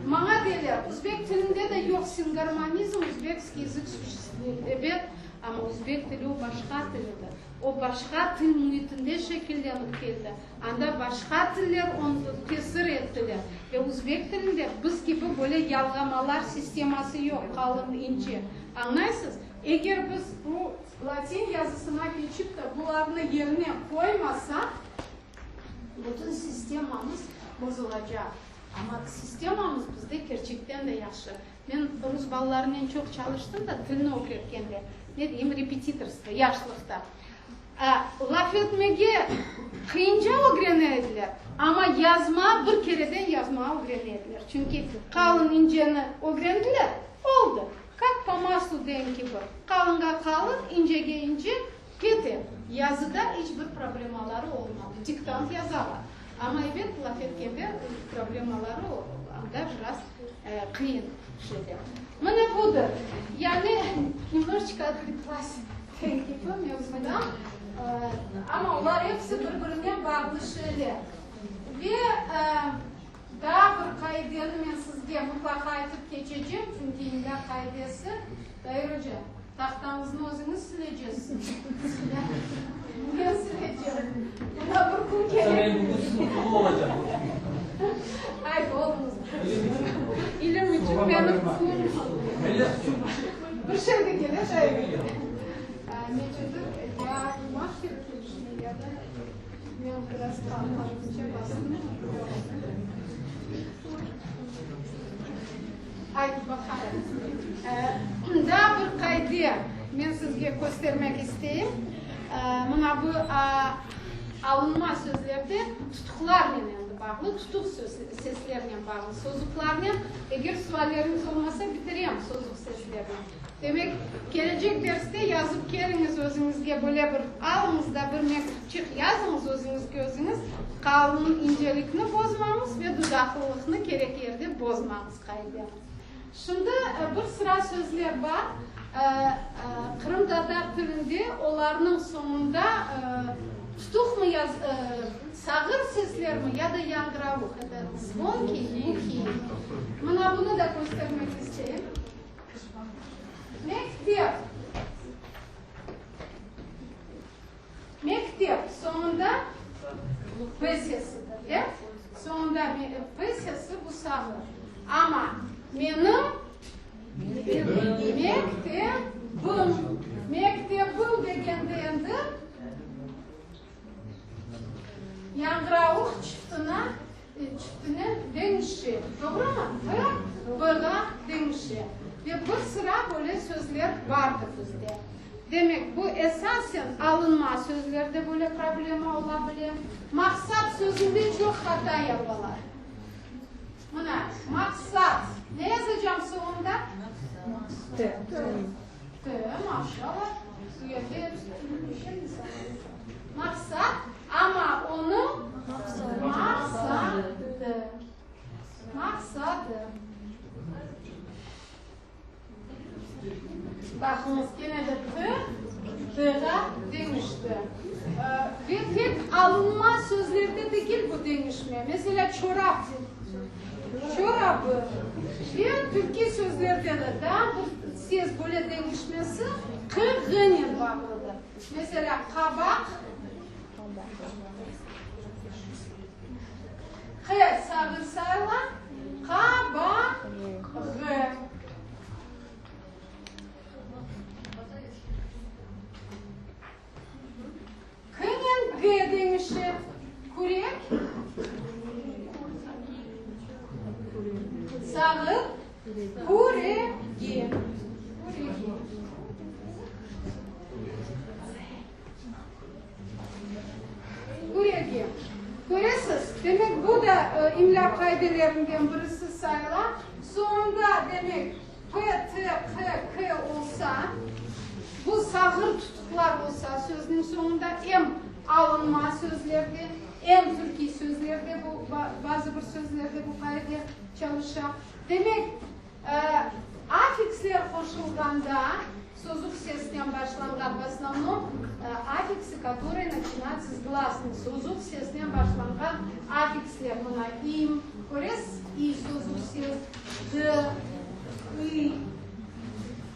Maña deyler, özbek tilinde de yoq singarmonizm, uzbekskiy yazık suşestvuet. Ebet, amma özbek tili o başqa tilidir. O başqa til müitinde şekillenip keldi. Anda başqa tiller on tesir ettiler. Ve özbek tilinde biz kibi böyle yalğamalar sisteması yoq, qalın, ince. Añlaysız? Eger biz bu latin yazısına keçip de bularnı yerine qoymasaq, bütün sistemamız bozulacaq. Amma sistemamız bizde kerçekten de yahşı. Men rus balalarınen çoq çalıştım da, tilni ögretkende, ne deyim, repetitorstvo, yaşlıqta. Laf etmege qıyınca ögrene ediler, amma yazma, bir kereden yazmağa ögrene ediler. Çünki qalın inceni ögrendiler, oldı. Kak po maslu degen kibi, qalınğa qalın, incege ince, kete. Yazıda iç bir problemaları olmadı. Diktant yazalar. Amma, ebet, laf etkende problemaları anda biraz qıyın şeyler. Mına budır. Yani, nemnojçko otvleklась degen kibi mevzudan. Amma olar episi bir-birinen bağlı şeyler. Ve daa bir qaideni men sizge mıtlaqa aytıp keçecem, çünki imlâ qaidesi, Tair oca, Tahtañıznı özüñiz silecezsiz. Men silecem. Buna bir kün kerek. Men bugün siziñ qulu olacam. Ayt, oluñız. İlim içün menim qulum. Millet içün bir şey. Bir şey de kerek. Necedir, ya marker kelişmey, ya da men biraz qalınca bastım. Ayt baqayım. Daa bir qaide men sizge köstermek isteyim. Mına bu alınma sözlerde tutuqlarnen endi bağlı, tutuq seslernen bağlı, sozuqlarnen. Eger sualleriñiz olmasa, bitirem sozuq seslernen. Demek, kelecek derste yazıp keliñiz özüñizge böyle bir, alıñız da bir mektüpçik yazıñız özüñizge özüñiz, qalın incelikni bozmañız ve dudaqlılıqnı kerek yerde bozmañız qaidemiz. Şimdi bir sıra sözler bar, qırımtatar tilinde olarnıñ soñunda tutuqmı yaz, sağır seslermi ya da yañğıravuq, eto zvonkiy, gluhiy. Mına bunı da köstermek isteyim. Mektep. Mektep soñunda B sesidir. E? Soñunda p sesi bu sağır. Amma menim mektebim. Mektebim degende endi yañğıravuq çiftine çiftinen deñişe. Doğrumı? P, b-ğa deñişe. Ve bir sıra böyle sözler bardır bizde. Demek, bu esasen alınma sözlerde böyle problema ola bile. Maqsat sözünde çoq hata yapalar. Mına, maqsat. Ne yazacam soñunda? T. T, maşallah. Bu yerde episi tüzülmüş insanlar. Maqsat, amma onıñ maqsadı. Maqsadı. Baqıñız, kene de t, t-ğa deñişti. Ve tek alınma sözlerde degil bu deñişme. Meselâ, çorap, çorabı. Ve türkiy sözlerde de daa bir ses böyle deñişmesi k, ğ-nen bağlıdır. Meselâ, qabaq, Q sağır sayıla, Q, B, Ğ. K'nen G deñişe, kürek, sağır, küregi, küregi. Küregi. Köresiz, demek, bu da imlâ qaidelerinden birisi sayıla. Soñunda, demek, p, t, q, k olsa, bu sağır tutuqlar olsa sözniñ soñunda, em alınma sözlerde, em türkiy sözlerde bu, bazı bir sözlerde bu qaide çalışa. Demek, Afiksler qoşulğanda, sozuq sesnen başlanğan, v osnovnom, affiksı, kotorıye naçinayutsa s glasnıy, sozuq sesnen başlanğan afiksler, mına, im, köresiz, i sozuq ses, d, ıy,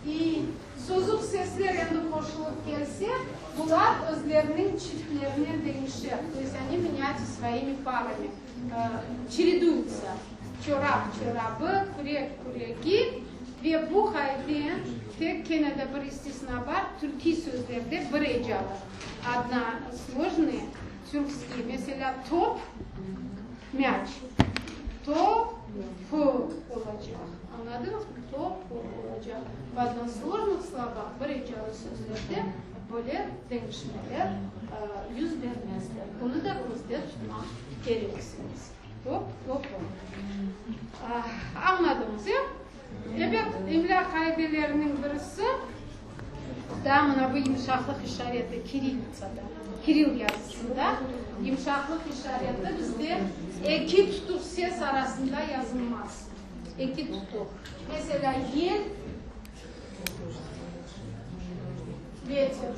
iy, sozuq sesler endi qoşulıp kelse, bular özleriniñ çiftlerinen deñişer, to est oni menyayutsa svoimi parami, çereduyutsa. Çorap, çorabı, kürek, küregi ve bu qaide tek kene de bir istisna bar, türkiy sözlerde bir ecalı, odnosложные türkskiye, meselâ, top, mâç, to-pu olacaq, añladıñızmı, to-pu olacaq. V odnosложных slovah, bir ecalı sözlerde böyle deñişmeler yüz bermezler. Bunı da közde tutmaq kereksiñiz. Top, topu. Añladıñız, ya? Ebet, imlâ qaideleriniñ birisi daa mına bu yımşaqlıq işareti kirillitsada, kirill yazısında yımşaqlıq işareti bizde eki tutuq ses arasında yazılmaz. Eki tutuq. Meselâ, yel, veter.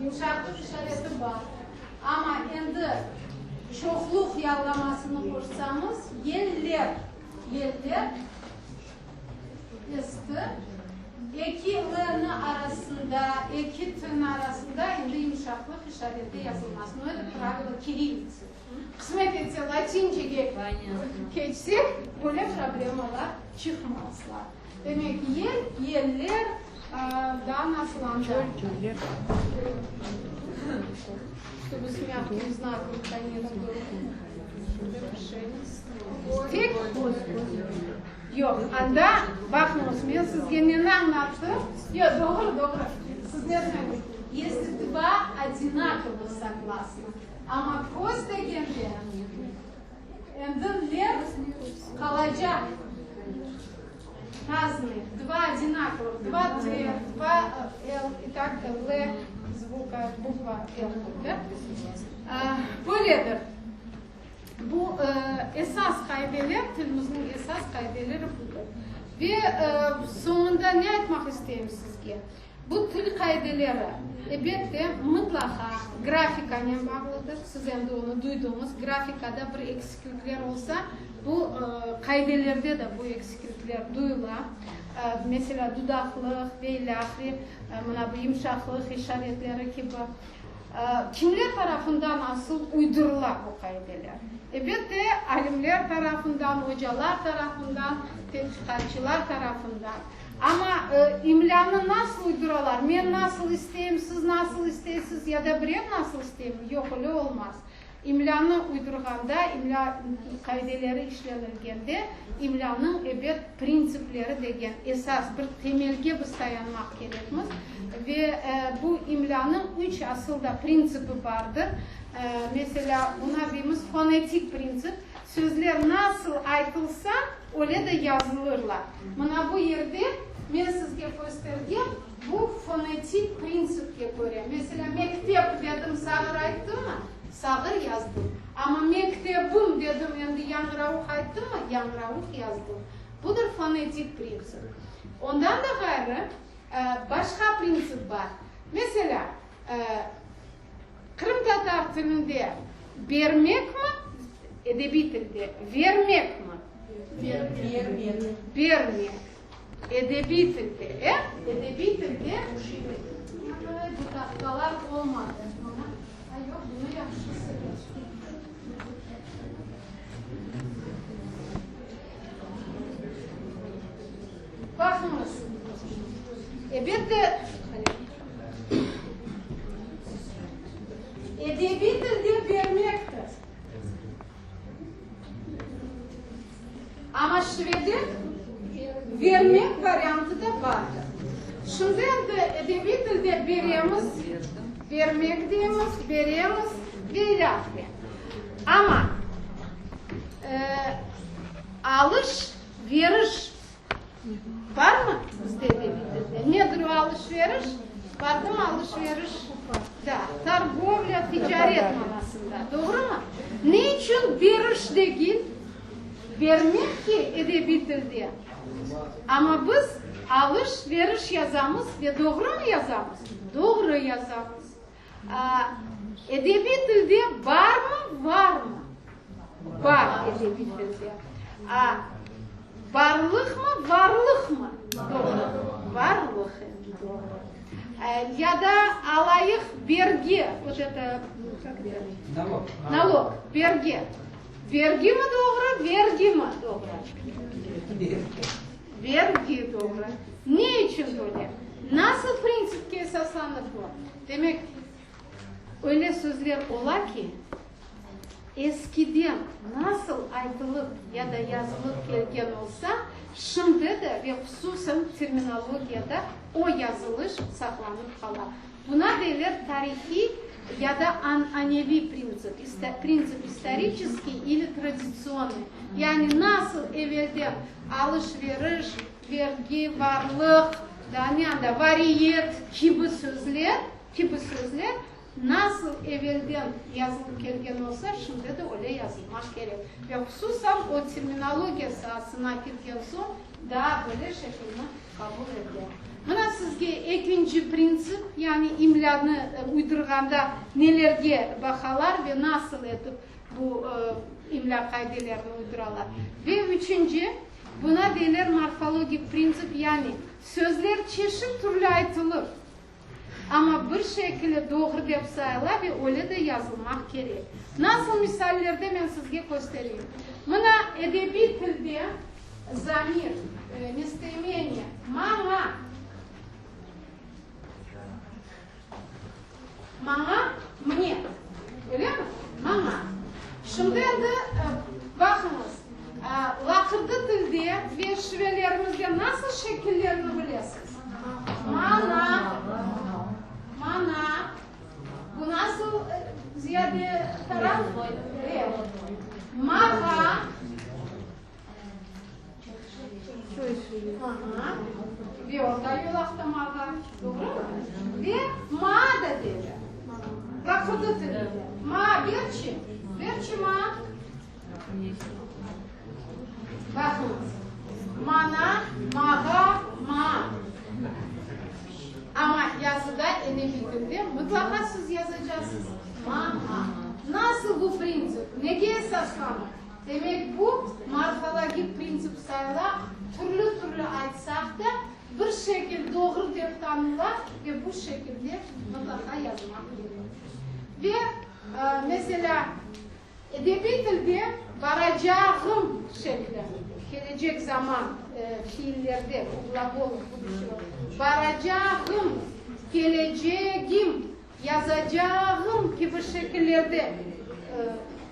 Yımşaqlıq işareti bar. Amma endi çoqluq yalğamasını qoşsañız, yeller, yeller, esti, eki l-ni arasında, eki t-ni arasında endi yımşaqlıq işareti yazılmaz. No, eto pravilo kirillitsı. Qısmet etse, latincege keçsek, böyle problemalar çıqmazlar. Demek, yel, yeller, daa nasıl anda? Çöl, çöller. Ştobu s mâgkim znakom konец был. Tek Yoq, anda, baqıñız, men sizge neni añlattım? Yoq, doğru, doğru. Siz ne deñiz? Esli dva odinakovıh soglasnıh. Amma köz degende, endi ler qalacaq. Raznıy, dva odinakovıh, dva T, dva L i tak L zvuka, bukva L, da? Böyledir. Bu esas qaideler, tilimizniñ esas qaideleri budır. Ve soñunda ne aytmaq isteyim sizge? Bu til qaideleri, ebet de, mıtlaqa grafikanen bağlıdır. Siz endi onı duyduñız, grafikada bir eksiklikler olsa, bu qaidelerde de bu eksiklikler duyula. Meselâ, dudaqlıq ve ilâhre, mına bu yımşaqlıq işaretleri kibi. Kimler tarafından asıl uydurıla bu qaideler? Ebet de, alimler tarafından, ocalar tarafından, tedqiqatçılar tarafından. Amma imlânı nasıl uyduralar? Men nasıl isteyim, siz nasıl isteysiz ya da birev nasıl isteymi? Yoq, öyle olmaz. İmlânı uydurğanda, imlâ qaideleri işlenilgende, imlânıñ, ebet, printsipleri degen esas bir temelge biz tayanmaq kerekmiz. Ve bu imlânıñ üç asıl da printsipi bardır. Meselâ, buna deymiz fonetik printsip, sözler nasıl aytılsa, öyle de yazılırlar. Mına bu yerde men sizge köstergen bu fonetik printsipke köre. Meselâ, mektep dedim, sağır ayttımmı? Sağır yazdım. Amma mektebim dedim, endi yañıravuq ayttımmı? Yañıravuq yazdım. Budır fonetik printsip. Ondan da ğayrı, başqa printsip bar. Meselâ, Qırımtatar tilinde bermekmi, edebiy tilde vermekmi? Bermek. Bermek. Edebiy tilde, e? Edebiy tilde bu tahtalar olmadı. A, yoq, bunı yahşısı. Baqıñız, ebet de, edebiy tilde bermektir. Amma şivede vermek variantı da bardır. Şimdi endi edebiy tilde beremiz, bermek deymiz, beremiz ve ilâhre. Amma alış, veriş Barmı bizde edebiy tilde? Nedir o alış-veriş? Bardımı alış-veriş? Da, torgovlâ, ticaret manasında. Doğrumı? Ne içün beriş degil? Bermek ki edebiy tilde. Amma biz alış-veriş yazamız ve doğrumı yazamız? Doğru yazamız. Edebiy tilde barmı, varmı? Bar edebiy tilde. Barlıqmı, varlıqmı? Doğru. Varlıq endi doğru. Ya da alayıq bergi, vot eto, kak eto? Nalog. Nalog, bergi. Bergimi doğru, vergimi doğru? Vergi doğru. Ne içün böyle? Nasıl printsipke esaslanır bu? Demek, öyle sözler ola ki, eskiden nasıl aytılıp ya da yazılıp kelgen olsa, şimdi de ve hususan terminologiyada o yazılış saqlanıp qala. Buna deyler tarihiy ya da ananeviy printsip, printsip istoriçeskiy ili traditsionnıy, yani nasıl evelden alış-veriş, vergi, varlıq, daa ne anda, variyet kibi sözler, kibi sözler nasıl evelden yazılıp kelgen olsa, şimdi de öyle yazılmaq kerek. Ve hususan o terminologiya saasına kirgen soñ daa böyle şekilni qabul etile. Mına sizge ekinci printsip, yani imlânı uydurğanda nelerge baqalar ve nasıl etip bu imlâ qaidelerini uyduralar. Ve üçünci, buna deyler morfologik printsip, yani sözler çeşit türlü aytılır, amma bir şekili doğru dep sayıla ve öyle de yazılmaq kerek. Nasıl misallerde men sizge köstereyim. Mına edebiy tilde zamir, mestoimeniye, maña, maña, mne, öylemi? Maña. Şimdi endi baqıñız, laqırdı tilde ve şivelerimizde nasıl şekillerini bilesiz? Mana, mana, bu nasıl ziyade taraf? Mağa. Aha. Ve orta yolaqta mağa, doğrumı? Ve maa da deyler. Laqırdı tilinde. Maa berçi, berçi maa. Baqıñız. Mana, mağa, maa. Amma yazıda, edebiy tilde mıtlaqa siz yazacaqsız, mağa. Nasıl bu printsip? Nege esaslanır? Demek, bu morfologik printsip sayıla, türlü-türlü aytsaq da, bir şekil doğru dep tanıla ve bu şekilde mıtlaqa yazmaq kerek. Meselâ, edebiy tilde baracağım şekli, kelecek zaman fiillerde, bu glagol buduşçego, baracağım, kelecegim, yazacağım kibi şekillerde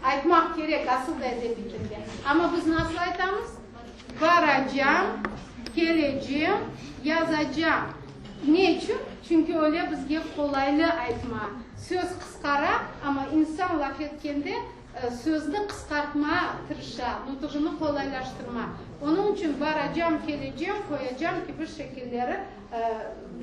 aytmaq kerek asıl da edebiy tilde. Amma biz nasıl aytamız? Baracam, kelecem, yazacam. Ne içün? Çünki öyle bizge qolaylı aytma. Söz qısqara, amma insan laf etkende sözni qısqartmağa tırışa, nutığını qolaylaştırma. Onıñ içün baracam, kelecem, qoyacam kibi şekilleri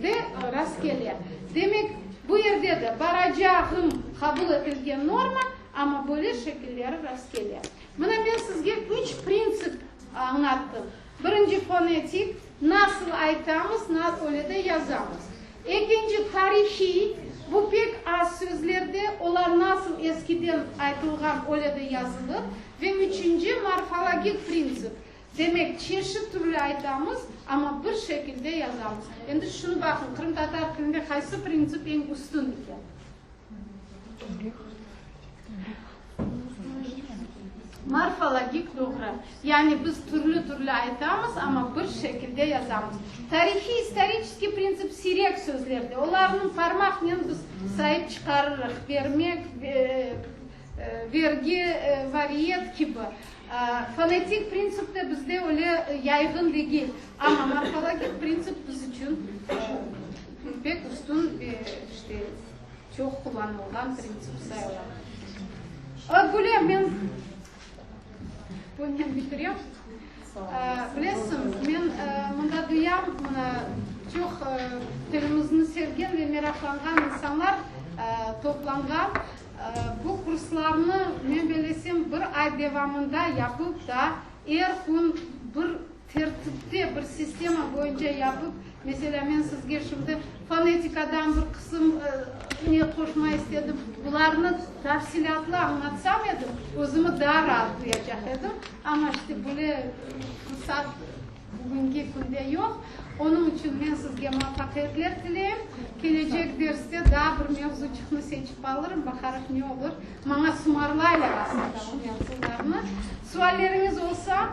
de rastkele. Demek, bu yerde de baracağım qabul etilgen norma, amma böyle şekilleri rastkele. Mına men sizge üç printsip añlattım. Birinci fonetik, nasıl aytamız, öyle de yazamız. Ekinci tarihiy, bu pek az sözlerde, olar nasıl eskiden aytılğan, öyle de yazılır. Ve üçünci morfologik printsip, demek, çeşit türlü aytamız, amma bir şekilde yazamız. Endi şunı baqıñ, qırımtatar tilinde qaysı printsip eñ üstün eken? Morfologik doğru. Yani biz türlü-türlü aytamız, amma bir şekilde yazamız. Tarihiy, istoriçeskiy, printsip siyrek sözlerde. Olarnıñ parmaqnen biz sayıp çıqarırıq, bermek, vergi, variyet kibi. Fonetik printsip de bizde öyle yayğın degil. Amma morfologik printsip biz içün pek üstün ve işte Çoq qullanılğan printsip sayıla. Güle, men bunen bitirem. Bilesiñ, men mında duyam, mına, çoq tilimizni sevgen ve meraqlanğan insanlar toplanğan. Bu kurslarnı, men bellesem, bir ay devamında yapıp da, er kün bir tertipte, bir sistema boyunca yapıp, meselâ, men sizge şimdi fonetikadan bir qısım ne qoşma istedim, bularnı tafsilâtlı añlatsam edim, özümi daa raat duyacaq edim, amma işte böyle fırsat bugünki künde yoq. Onıñ içün men sizge muvafaqiyetler tileyim. Kelecek derste daa bir mevzuçıqnı seçip alırım, baqarıq ne olur. Maña sımarlaylar aslında o mevzularnı. Sualleriñiz olsa?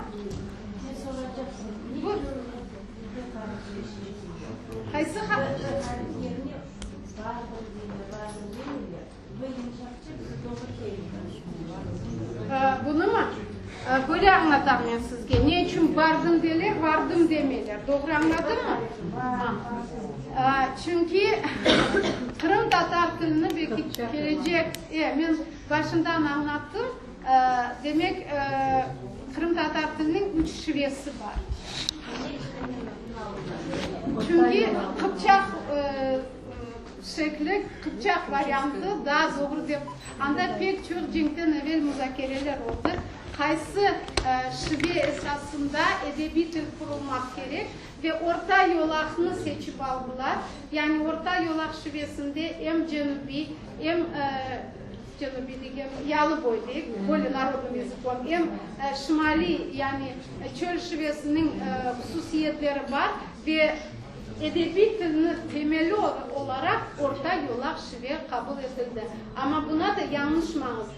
Qaysı Bunımı? Böyle añlatam men sizge. Ne içün bardım deyler, vardım demeyler. Doğru añladımmı? Çünki qırımtatar tilini belki kelecek, e, men başından añlattım, demek, qırımtatar tiliniñ üç şivesi bar. Çünki qıpçaq şekli, qıpçaq variantı daa doğru dep, anda pek çoq cenkten evel muzakereler oldı, qaysı şive esasında edebiy til qurulmaq kerek. Ve orta yolaqnı seçip aldılar. Yani orta yolaq şivesinde em cenübiy, em, cenübiy degen, yalıboy deyik, bolее narodным языком, em şimaliy, yani çöl şivesiniñ hususiyetleri bar ve edebiy tilni temeli olaraq orta yolaq şive qabul etildi. Amma buna da yañlışmañız.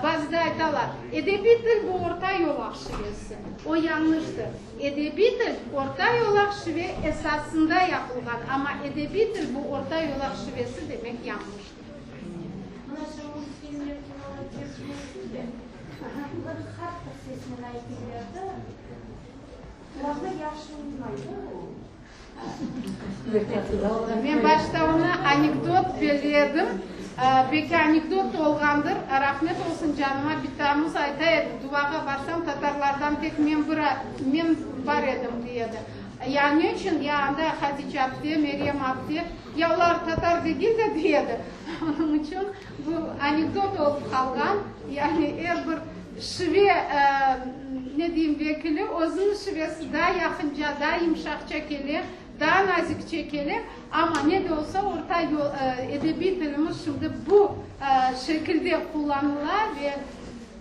Bazıda aytalar, edebiy til bu orta yolaq şivesi. O yañlıştır. Edebiy til orta yolaq şive esasında yapılğan, amma edebiy til bu orta yolaq şivesi demek yañlıştır. Mına şu multfilmler, kinolar tercime etile. Bular harf bir sesinen aytılır da, qulaqlar yahşı uymay da o. Men başta onı anekdot belledim. Belki anekdot da olğandır. Rahmet olsun canıma, bitamız ayta edi, duvağa barsam, tatarlardan tek men bir men bar edim, dey edi. Ya ne içün? Ya anda Hatice apte, Meryem apte, ya olar tatar degil de, dey edi. Onıñ içün bu anekdot olıp qalğan. Yani er bir şive, ne deyim, vekili özüniñ şivesi daa yaqınca, daa yımşaqça kele, daa nazikçe kele. Amma ne de olsa, orta yol, edebiy tilimiz şimdi bu şekilde qullanıla ve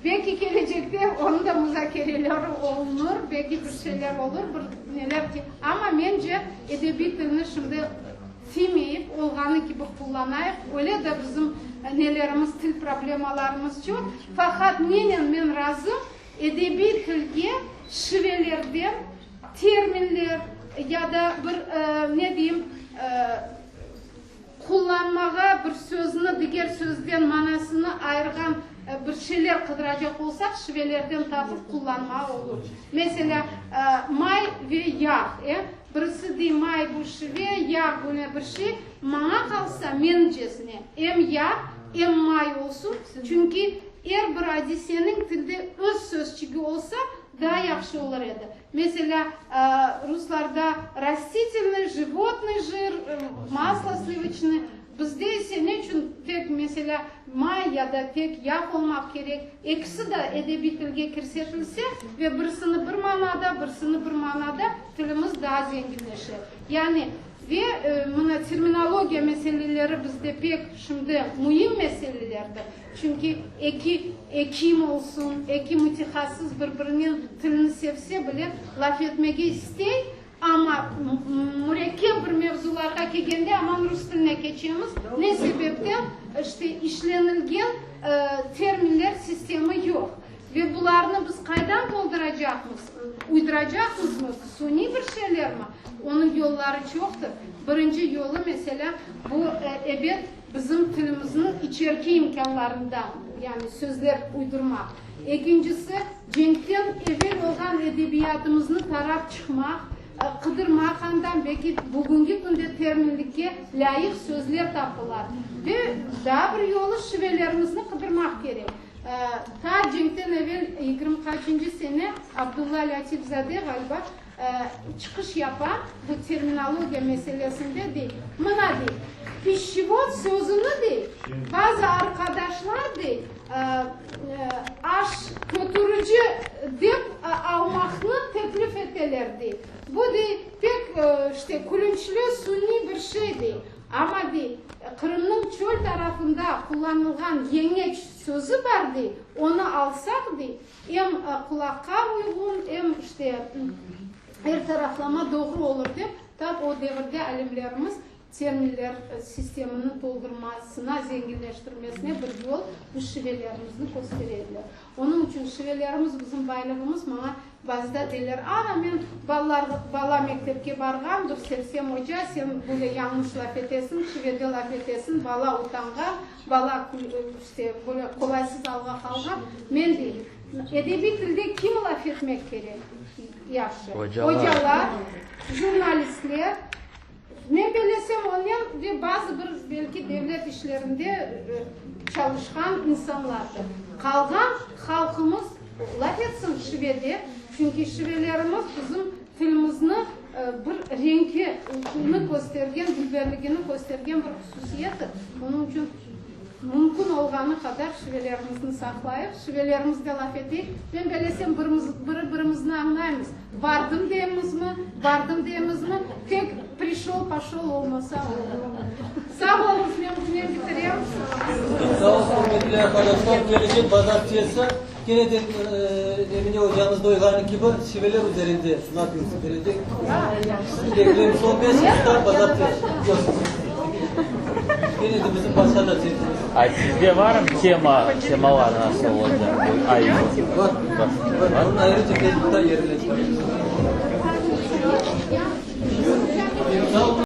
belki kelecekte onıñ da muzakereleri olunır, belki bir şeyler olur, bir neler ki. Amma mence, edebiy tilni şimdi tiymeyip, olğanı kibi qullanayıq. Öyle de bizim. nelerimiz, til problemalarımız çoq. Faqat nenen men razım, edebiy tilge şivelerden terminler ya da bir, ne deyim, Qullanmağa bir sözni diger sözden manasını ayırğan bir şeyler qıdıracaq olsaq, şivelerden tapıp qullanmağa olur. Meselâ, may ve yağ, e? Birisi dey, may bu şive, yağ bu ne bir şey. Maña qalsa, mencesine, em yağ, em may olsun, çünki er bir adiseniñ tilde öz sözçügi olsa, daa yahşı olur edi. Meselâ, ruslarda rastitelnıy, jivotnıy jir, maslo slivoçnıy, bizde ise ne içün tek, meselâ, may ya da tek yağ olmaq kerek? Ekisi de edebiy tilge kirsetilse ve birisini bir manada, birisini bir manada, tilimiz daa zenginleşer. Yani, ve mına terminologiya meseleleri bizde pek şimdi müim meselelerdir. Çünki eki ekim olsun, eki mütehassıs bir-birinen tilini sevse bile, laf etmege istey, amma mürekkep bir mevzularğa kelgende aman rus tiline keçemiz. Ne sebepten? İşte, işlenilgen terminler sistemi yoq. Ve bularnı biz qaydan tolduracaqmız? Uyduracaqmızmı? Suniy bir şeylermi? Onıñ yolları çoqtır. Birinci yolu, meselâ, bu, ebet, Bizim tilimizniñ içerki imkânlarından, yani sözler uydurmaq. Ekincisi, cenkten evel olğan edebiyatımıznı tarap çıqmaq, qıdırmaq andan, belki bugünki künde terminlikke lâyıq sözler tapılar. Ve daa bir yolu, şivelerimizni qıdırmaq kerek. Ta cenkten evel, 20 qaçıncı sene, Abdulla Lâtif-zade, ğaliba, çıqış yapa bu terminologiya meselesinde, dey, mına, dey, pişçevod sözüni, dey, bazı arqadaşlar, dey, aş kötürici dep almaqnı teklif eteler, dey. Bu, dey, pek, işte, külünçli, suniy bir şey, dey. Amma, dey, Qırımnıñ çöl tarafında qullanılğan yeñeç sözü bar, dey, onı alsaq, dey, Em qulaqqa uyğun, em, işte, er taraflama doğru olur dep, tap o devirde alimlerimiz terminler sistemini toldurmasına, zenginleştirmesine bir yol, bu şivelerimizni köstere ediler. Onıñ içün şivelerimiz bizim baylığımız. Maña bazıda deyler, A, men balalar, bala mektepke barğan, bir sersem oca, sen böyle yañlış laf etesiñ, şivede laf etesiñ, bala utanğan, Bala, işte, böyle qolaysız alğa qalğan. Men deyim, edebiy tilde kim laf etmek kerek yahşı? Ocalar, jurnalistler. Men bellesem, onen ve bazı bir, belki, devlet işlerinde çalışqan insanlardır. Qalğan halqımız laf etsin şivede, çünki şivelerimiz bizim tilimizni bir renkini köstergen, dülberligini köstergen bir hususiyettir. Onıñ içün mümkün olğanı qadar şivelerimizni saqlayıq, şivelerimizde laf eteyik. Men bellesem, birimiz, biri-birimizni añlaymız. Vardım deymizmi, bardım deymizmi, tek prişol, poşol olmasa oldu. Sağ oluñız, men bunen bitirem. Sağ olun, ürmetli arqadaşlar. Kelecek bazartesi kene de Emine ocamız doyğanı kibi şiveler üzerinde laf yürütülecek. Sizni bekleymiz. On beş buçuqta bazartesi. Kene de bizim başqa dotsentimiz. A sizde varmı tema, temalar nasıl olacaq bu ay? Var, var. Onı ayrıca Facebookta yerleştiremiz. Sağ olun.